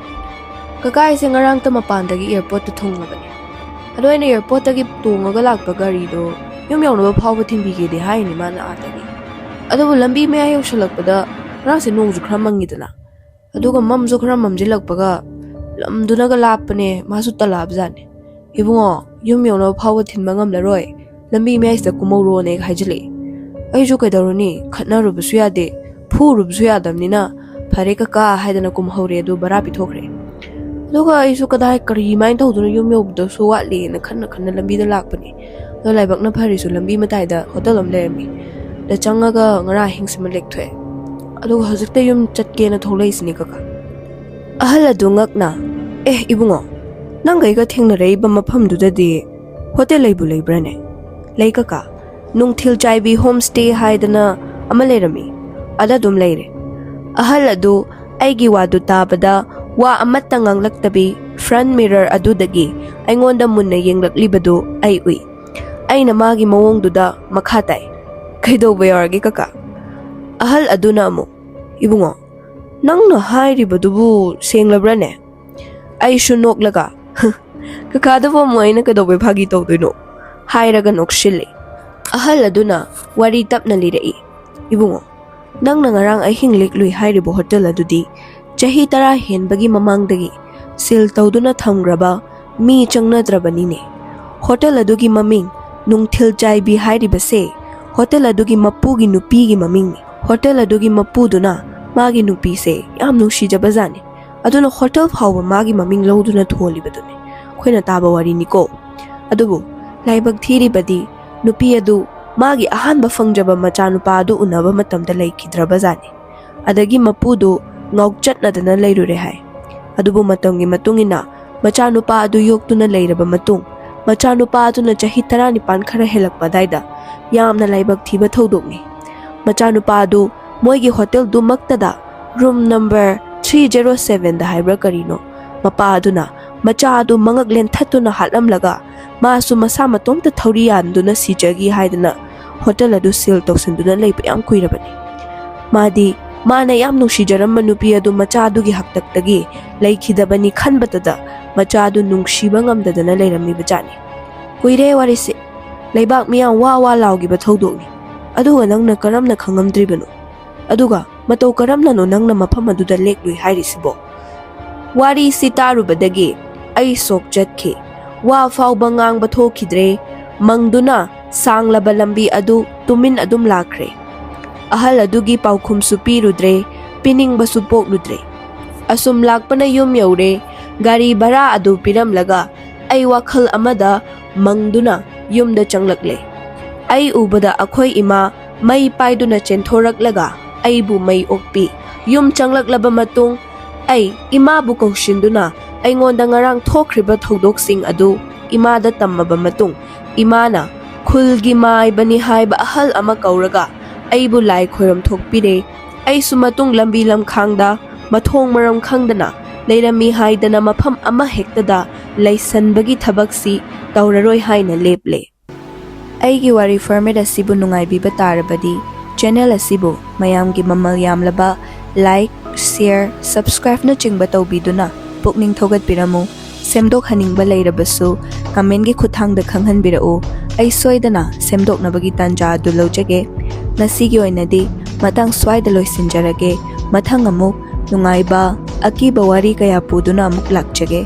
"ꯀꯀꯥ, ꯑꯩꯁꯦ ꯉꯔꯥꯡꯇ ꯃꯄꯥꯟꯗꯒꯤ ꯑꯦꯌꯥꯔꯄꯣꯔꯠꯇ ꯊꯨꯡꯉꯕꯅꯦ꯫ ꯑꯗꯣ ꯑꯩꯅ ꯑꯦꯌꯥꯔꯄꯣꯔꯠꯇꯒꯤ ꯇꯣꯡꯉꯒ ꯂꯥꯛꯄ ꯒꯥꯔꯤꯗꯣ ꯌꯨꯝ ꯌꯧꯅꯕ ꯐꯥꯎꯕ ꯊꯤꯟꯕꯤꯒꯦꯗꯤ ꯍꯥꯏꯔꯤꯅꯤ ꯃꯥꯅ ꯑꯥꯗꯒꯤ꯫ ꯑꯗꯨꯕꯨ ꯂꯝꯕꯤ ꯃꯌꯥ ꯌꯧꯁꯜꯂꯛꯄꯗ ꯉꯔꯥꯡꯁꯦ ꯅꯣꯡꯁꯨ ꯈꯔ ꯃꯪꯉꯤꯗꯅ, ꯑꯗꯨꯒ ꯃꯝꯁꯨ ꯈꯔ ꯃꯝꯁꯤꯜꯂꯛꯄꯒ ꯂꯝꯗꯨꯅꯒ ꯂꯥꯞꯄꯅꯦ, ꯃꯥꯁꯨ ꯇꯜꯂꯛꯑꯕꯖꯥꯠꯅꯦ꯫ 'ꯏꯕꯨꯡꯉꯣ, ꯌꯨꯝ ꯌꯧꯅꯕ ꯐꯥꯎꯕ ꯊꯤꯟꯕ ꯉꯝꯂꯔꯣꯏ, ꯂꯝꯕꯤ ꯃꯌꯥꯏꯁꯤꯗ ꯀꯨꯝꯍꯧꯔꯣꯅꯦ' ꯍꯥꯏꯖꯤꯜꯂꯛꯑꯦ꯫ ꯑꯩꯁꯨ ꯀꯩꯗꯧꯔꯨꯅꯤ, ꯈꯠꯅꯔꯨꯕꯁꯨ ꯌꯥꯗꯦ, ꯐꯨꯔꯨꯕꯁꯨ ꯌꯥꯗꯕꯅꯤꯅ "ꯐꯔꯦ ꯀꯀꯥ" ꯍꯥꯏꯗꯅ ꯀꯨꯝꯍꯧꯔꯦ꯫ ꯑꯗꯨ ꯚꯔꯥ ꯄꯤꯊꯣꯛꯈ꯭ꯔꯦ꯫ ꯑꯗꯨꯒ ꯑꯩꯁꯨ ꯀꯗꯥꯏ, ꯀꯔꯤꯃꯥꯏꯅ ꯇꯧꯗꯣꯏꯅꯣ, ꯌꯨꯝ ꯌꯧꯕꯗꯁꯨ ꯋꯥꯠꯂꯤꯅ ꯈꯟꯅ ꯈꯟꯅ ꯂꯝꯕꯤꯗ ꯂꯥꯛꯄꯅꯦ꯫ ꯑꯗꯣ ꯂꯥꯏꯕꯛꯅ ꯐꯔꯤꯁꯨ ꯂꯝꯕꯤ ꯃꯇꯥꯏꯗ ꯍꯣꯇꯦꯜ ꯑꯃ ꯂꯩꯔꯝꯃꯤ꯫ ꯑꯗ ꯆꯪꯉꯒ ꯉꯔꯥꯡ ꯑꯍꯤꯡꯁꯤꯃ ꯂꯦꯛꯊꯣꯛꯑꯦ꯫ ꯑꯗꯨꯒ ꯍꯧꯖꯤꯛꯇ ꯌꯨꯝ ꯆꯠꯀꯦꯅ ꯊꯣꯛꯂꯛꯏꯁꯤꯅꯦ ꯀꯀꯥ꯫ ꯑꯍꯜ ꯑꯗꯨ ꯉꯛꯅ, "ꯑꯦ ꯏꯕꯨꯡꯉꯣ, ꯅꯪꯒ ꯑꯩꯒ ꯊꯦꯡꯅꯔꯛꯏꯕ ꯃꯐꯝꯗꯨꯗꯗꯤ ꯍꯣꯇꯦꯜ ꯂꯩꯕꯨ ꯂꯩꯕ꯭ꯔꯥꯅꯦ?" "ꯂꯩ ꯀꯀꯥ, ꯅꯨꯡꯊꯤꯜ ꯆꯥꯏꯕꯤ ꯍꯣꯝ ꯁ꯭ꯇꯦ ꯍꯥꯏꯗꯅ ꯑꯃ ꯂꯩꯔꯝꯃꯤ, ꯑꯗ ꯑꯗꯨꯝ ꯂꯩꯔꯦ"꯫ ꯑꯍꯜ ꯑꯗꯨ ꯑꯩꯒꯤ ꯋꯥꯗꯨ ꯇꯥꯕꯗ ꯋꯥ ꯑꯃꯠꯇ ꯉꯥꯡꯂꯛꯇꯕꯤ ꯐ꯭ꯔꯟꯠ ꯃꯤꯔꯔ ꯑꯗꯨꯗꯒꯤ ꯑꯩꯉꯣꯟꯗ ꯃꯨꯟꯅ ꯌꯦꯡꯂꯛꯂꯤꯕꯗꯨ ꯑꯩ ꯎꯏ꯫ ꯑꯩꯅ ꯃꯥꯒꯤ ꯃꯑꯣꯡꯗꯨꯗ ꯃꯈꯥ ꯇꯥꯏ, "ꯀꯩꯗꯧꯕ ꯌꯥꯎꯔꯒꯦ ꯀꯀꯥ?" ꯑꯍꯜ ꯑꯗꯨꯅ ꯑꯃꯨꯛ, "ꯏꯕꯨꯡꯉꯣ, ꯅꯪꯅ ꯍꯥꯏꯔꯤꯕꯗꯨꯕꯨ ꯁꯦꯡꯂꯕ꯭ꯔꯥꯅꯦ?" ꯑꯩꯁꯨ ꯅꯣꯛꯂꯒ, "ꯀꯀꯥꯗꯕꯨ ꯑꯃꯨꯛ ꯑꯩꯅ ꯀꯩꯗꯧꯕꯩ ꯐꯥꯒꯤ ꯇꯧꯗꯣꯏꯅꯣ?" ꯍꯥꯏꯔꯒ ꯅꯣꯛꯁꯤꯜꯂꯤ꯫ ꯑꯍꯜ ꯑꯗꯨꯅ ꯋꯥꯔꯤ ꯇꯞꯅ ꯂꯤꯔꯛꯏ, "ꯏꯕꯨꯡꯉꯣ, ꯅꯪꯅ ꯉꯔꯥꯡ ꯑꯍꯤꯡ ꯂꯦꯛꯂꯨꯏ ꯍꯥꯏꯔꯤꯕ ꯍꯣꯇꯦꯜ ꯑꯗꯨꯗꯤ ꯆꯍꯤ ꯇꯔꯥ ꯍꯦꯟꯕꯒꯤ ꯃꯃꯥꯡꯗꯒꯤ ꯁꯤꯜ ꯇꯧꯗꯨꯅ ꯊꯝꯈ꯭ꯔꯕ, ꯃꯤ ꯆꯪꯅꯗ꯭ꯔꯕꯅꯤꯅꯦ꯫ ꯍꯣꯇꯦꯜ ꯑꯗꯨꯒꯤ ꯃꯃꯤꯡ ꯅꯨꯡꯊꯤꯜ ꯆꯥꯏꯕꯤ ꯍꯥꯏꯔꯤꯕꯁꯦ ꯍꯣꯇꯦꯜ ꯑꯗꯨꯒꯤ ꯃꯄꯨꯒꯤ ꯅꯨꯄꯤꯒꯤ ꯃꯃꯤꯡꯅꯤ꯫ ꯍꯣꯇꯦꯜ ꯑꯗꯨꯒꯤ ꯃꯄꯨꯗꯨꯅ ꯃꯥꯒꯤ ꯅꯨꯄꯤꯁꯦ ꯌꯥꯝ ꯅꯨꯡꯁꯤꯖꯕꯖꯥꯠꯅꯤ꯫ ꯑꯗꯨꯅ ꯍꯣꯇꯦꯜ ꯐꯥꯎꯕ ꯃꯥꯒꯤ ꯃꯃꯤꯡ ꯂꯧꯗꯨꯅ ꯊꯣꯜꯂꯤꯕꯗꯨꯅꯤ꯫ ꯑꯩꯈꯣꯏꯅ ꯇꯥꯕ ꯋꯥꯔꯤꯅꯤꯀꯣ꯫ ꯑꯗꯨꯕꯨ ꯂꯥꯏꯕꯛ ꯊꯤꯔꯤꯕꯗꯤ ꯅꯨꯄꯤ ꯑꯗꯨ ꯃꯥꯒꯤ ꯑꯍꯥꯟꯕ ꯐꯪꯖꯕ ꯃꯆꯥꯅꯨꯄꯥ ꯑꯗꯨ ꯎꯅꯕ ꯃꯇꯝꯗ ꯂꯩꯈꯤꯗ꯭ꯔꯕꯖꯥꯠꯅꯤ꯫ ꯑꯗꯒꯤ ꯃꯄꯨꯗꯨ ꯉꯥꯎꯆꯠꯅꯗꯅ ꯂꯩꯔꯨꯔꯦ ꯍꯥꯏ꯫ ꯑꯗꯨꯕꯨ ꯃꯇꯝꯒꯤ ꯃꯇꯨꯡ ꯏꯟꯅ ꯃꯆꯥꯅꯨꯄꯥ ꯑꯗꯨ ꯌꯣꯛꯇꯨꯅ ꯂꯩꯔꯕ ꯃꯇꯨꯡ, ꯃꯆꯥꯅꯨꯄꯥ ꯑꯗꯨꯅ ꯆꯍꯤ ꯇꯔꯥꯅꯤꯄꯥꯟ ꯈꯔ ꯍꯦꯜꯂꯛꯄ ꯑꯗꯥꯏꯗ ꯌꯥꯝꯅ ꯂꯥꯏꯕꯛ ꯊꯤꯕ ꯊꯧꯗꯣꯛꯅꯤ꯫ ꯃꯆꯥꯅꯨꯄꯥ ꯑꯗꯨ ꯃꯣꯏꯒꯤ ꯍꯣꯇꯦꯜꯗꯨꯃꯛꯇꯗ ꯔꯨꯝ ꯅꯝꯕꯔ ꯊ꯭ꯔꯤ ꯖꯦꯔꯣ ꯁꯚꯦꯟꯗ ꯍꯥꯏꯕ꯭ꯔꯥ ꯀꯔꯤꯅꯣ, ꯃꯄꯥ ꯑꯗꯨꯅ ꯃꯆꯥ ꯑꯗꯨ ꯃꯉꯛ ꯂꯦꯟꯊꯠꯇꯨꯅ ꯍꯥꯠꯂꯝꯂꯒ ꯃꯥꯁꯨ ꯃꯁꯥ ꯃꯇꯣꯝꯇ ꯊꯧꯔꯤ ꯌꯥꯟꯗꯨꯅ ꯁꯤꯖꯈꯤ ꯍꯥꯏꯗꯅ ꯍꯣꯇꯦꯜ ꯑꯗꯨ ꯁꯤꯜ ꯇꯧꯁꯤꯟꯗꯨꯅ ꯂꯩꯕ ꯌꯥꯝ ꯀꯨꯏꯔꯕꯅꯤ꯫ ꯃꯥꯗꯤ ꯃꯥꯅ ꯌꯥꯝ ꯅꯨꯡꯁꯤꯖꯔꯝꯕ ꯅꯨꯄꯤ ꯑꯗꯨ ꯃꯆꯥꯗꯨꯒꯤ ꯍꯥꯛꯇꯛꯇꯒꯤ ꯂꯩꯈꯤꯗꯕꯅꯤ ꯈꯟꯕꯇꯗ ꯃꯆꯥꯗꯨ ꯅꯨꯡꯁꯤꯕ ꯉꯝꯗꯗꯅ ꯂꯩꯔꯝꯃꯤꯕꯖꯥꯠꯅꯤ꯫ ꯀꯨꯏꯔꯦ ꯋꯥꯔꯤꯁꯦ꯫ ꯂꯩꯕꯥꯛ ꯃꯤꯌꯥꯝ ꯋꯥ ꯋꯥ ꯂꯥꯎꯈꯤꯕ ꯊꯧꯗꯣꯛꯅꯤ꯫ ꯑꯗꯨꯒ ꯅꯪꯅ ꯀꯔꯝꯅ ꯈꯪꯉꯝꯗ꯭ꯔꯤꯕꯅꯣ? ꯑꯗꯨꯒ ꯃꯇꯧ ꯀꯔꯝꯅꯅꯣ ꯅꯪꯅ ꯃꯐꯝ ꯑꯗꯨꯗ ꯂꯦꯛꯂꯨꯏ ꯍꯥꯏꯔꯤꯁꯤꯕꯣ? ꯋꯥꯔꯤꯁꯤ ꯇꯥꯔꯨꯕꯗꯒꯤ ꯑꯩ ꯁꯣꯛ ꯆꯠꯈꯤ꯫ ꯋꯥ ꯐꯥꯎꯕ ꯉꯥꯡꯕ ꯊꯣꯛꯈꯤꯗ꯭ꯔꯦ꯫ ꯃꯪꯗꯨꯅ ꯁꯥꯡꯂꯕ ꯂꯝꯕꯤ ꯑꯗꯨ ꯇꯨꯃꯤꯟ ꯑꯗꯨꯝ ꯂꯥꯛꯈ꯭ꯔꯦ꯫ ꯑꯍꯜ ꯑꯗꯨꯒꯤ ꯄꯥꯎꯈꯨꯝꯁꯨ ꯄꯤꯔꯨꯗ꯭ꯔꯦ, ꯄꯤꯅꯤꯡꯕꯁꯨ ꯄꯣꯛꯂꯨꯗ꯭ꯔꯦ꯫ ꯑꯁꯨꯝ ꯂꯥꯛꯄꯅ ꯌꯨꯝ ꯌꯧꯔꯦ꯫ ꯒꯥꯔꯤ ꯚꯔꯥ ꯑꯗꯨ ꯄꯤꯔꯝꯂꯒ ꯑꯩ ꯋꯥꯈꯜ ꯑꯃꯗ ꯃꯪꯗꯨꯅ ꯌꯨꯝꯗ ꯆꯪꯂꯛꯂꯦ꯫ ꯑꯩ ꯎꯕꯗ ꯑꯩꯈꯣꯏ ꯏꯃꯥ ꯃꯩ ꯄꯥꯏꯗꯨꯅ ꯆꯦꯟꯊꯣꯔꯛꯂꯒ ꯑꯩꯕꯨ ꯃꯩ ꯑꯣꯛꯄꯤ꯫ ꯌꯨꯝ ꯆꯪꯂꯛꯂꯕ ꯃꯇꯨꯡ ꯑꯩ ꯏꯃꯥꯕꯨ ꯀꯧꯁꯤꯟꯗꯨꯅ ꯑꯩꯉꯣꯟꯗ ꯉꯔꯥꯡ ꯊꯣꯛꯈ꯭ꯔꯤꯕ ꯊꯧꯗꯣꯛꯁꯤꯡ ꯑꯗꯨ ꯏꯃꯥꯗ ꯇꯝꯃꯕ ꯃꯇꯨꯡ ꯏꯃꯥꯅ ꯈꯨꯜꯒꯤ ꯃꯥꯏꯕꯅꯤ ꯍꯥꯏꯕ ꯑꯍꯜ ꯑꯃ ꯀꯧꯔꯒ ꯑꯩꯕꯨ ꯂꯥꯏ ꯈꯣꯏꯔꯝ ꯊꯣꯛꯄꯤꯔꯦ꯫ ꯑꯩꯁꯨ ꯃꯇꯨꯡ ꯂꯝꯕꯤ ꯂꯝꯈꯥꯡꯗ ꯃꯊꯣꯡ ꯃꯔꯝ ꯈꯪꯗꯅ ꯂꯩꯔꯝꯃꯤ ꯍꯥꯏꯗꯅ ꯃꯐꯝ ꯑꯃ ꯍꯦꯛꯇꯗ ꯂꯩꯁꯟꯕꯒꯤ ꯊꯕꯛꯁꯤ ꯇꯧꯔꯔꯣꯏ ꯍꯥꯏꯅ ꯂꯦꯞꯂꯦ꯫ ꯑꯩꯒꯤ ꯋꯥꯔꯤ ꯐꯣꯔꯃꯦꯠ ꯑꯁꯤꯕꯨ ꯅꯨꯡꯉꯥꯏꯕꯤꯕ ꯇꯥꯔꯕꯗꯤ ꯆꯦꯅꯦꯜ ꯑꯁꯤꯕꯨ ꯃꯌꯥꯝꯒꯤ ꯃꯃꯜ ꯌꯥꯝꯂꯕ ꯂꯥꯏꯛ, ꯁꯤꯌꯔ, ꯁꯕꯁꯀ꯭ꯔꯥꯏꯕꯅꯆꯤꯡꯕ ꯇꯧꯕꯤꯗꯨꯅ ꯄꯨꯛꯅꯤꯡ ꯊꯧꯒꯠꯄꯤꯔꯝꯃꯨ꯫ ꯁꯦꯝꯗꯣꯛꯍꯟꯅꯤꯡꯕ ꯂꯩꯔꯕꯁꯨ ꯀꯃꯦꯟꯒꯤ ꯈꯨꯠꯊꯥꯡꯗ ꯈꯪꯍꯟꯕꯤꯔꯛꯎ꯫ ꯑꯩ ꯁꯣꯏꯗꯅ ꯁꯦꯝꯗꯣꯛꯅꯕꯒꯤ ꯇꯥꯟꯖꯥ ꯑꯗꯨ ꯂꯧꯖꯒꯦ꯫ ꯉꯁꯤꯒꯤ ꯑꯣꯏꯅꯗꯤ ꯃꯇꯥꯡ ꯁ꯭ꯋꯥꯏꯗ ꯂꯣꯏꯁꯤꯟꯖꯔꯒꯦ꯫ ꯃꯊꯪ ꯑꯃꯨꯛ ꯅꯨꯡꯉꯥꯏꯕ, ꯑꯀꯤꯕ ꯋꯥꯔꯤ ꯀꯌꯥ ꯄꯨꯗꯨꯅ ꯑꯃꯨꯛ ꯂꯥꯛꯆꯒꯦ꯫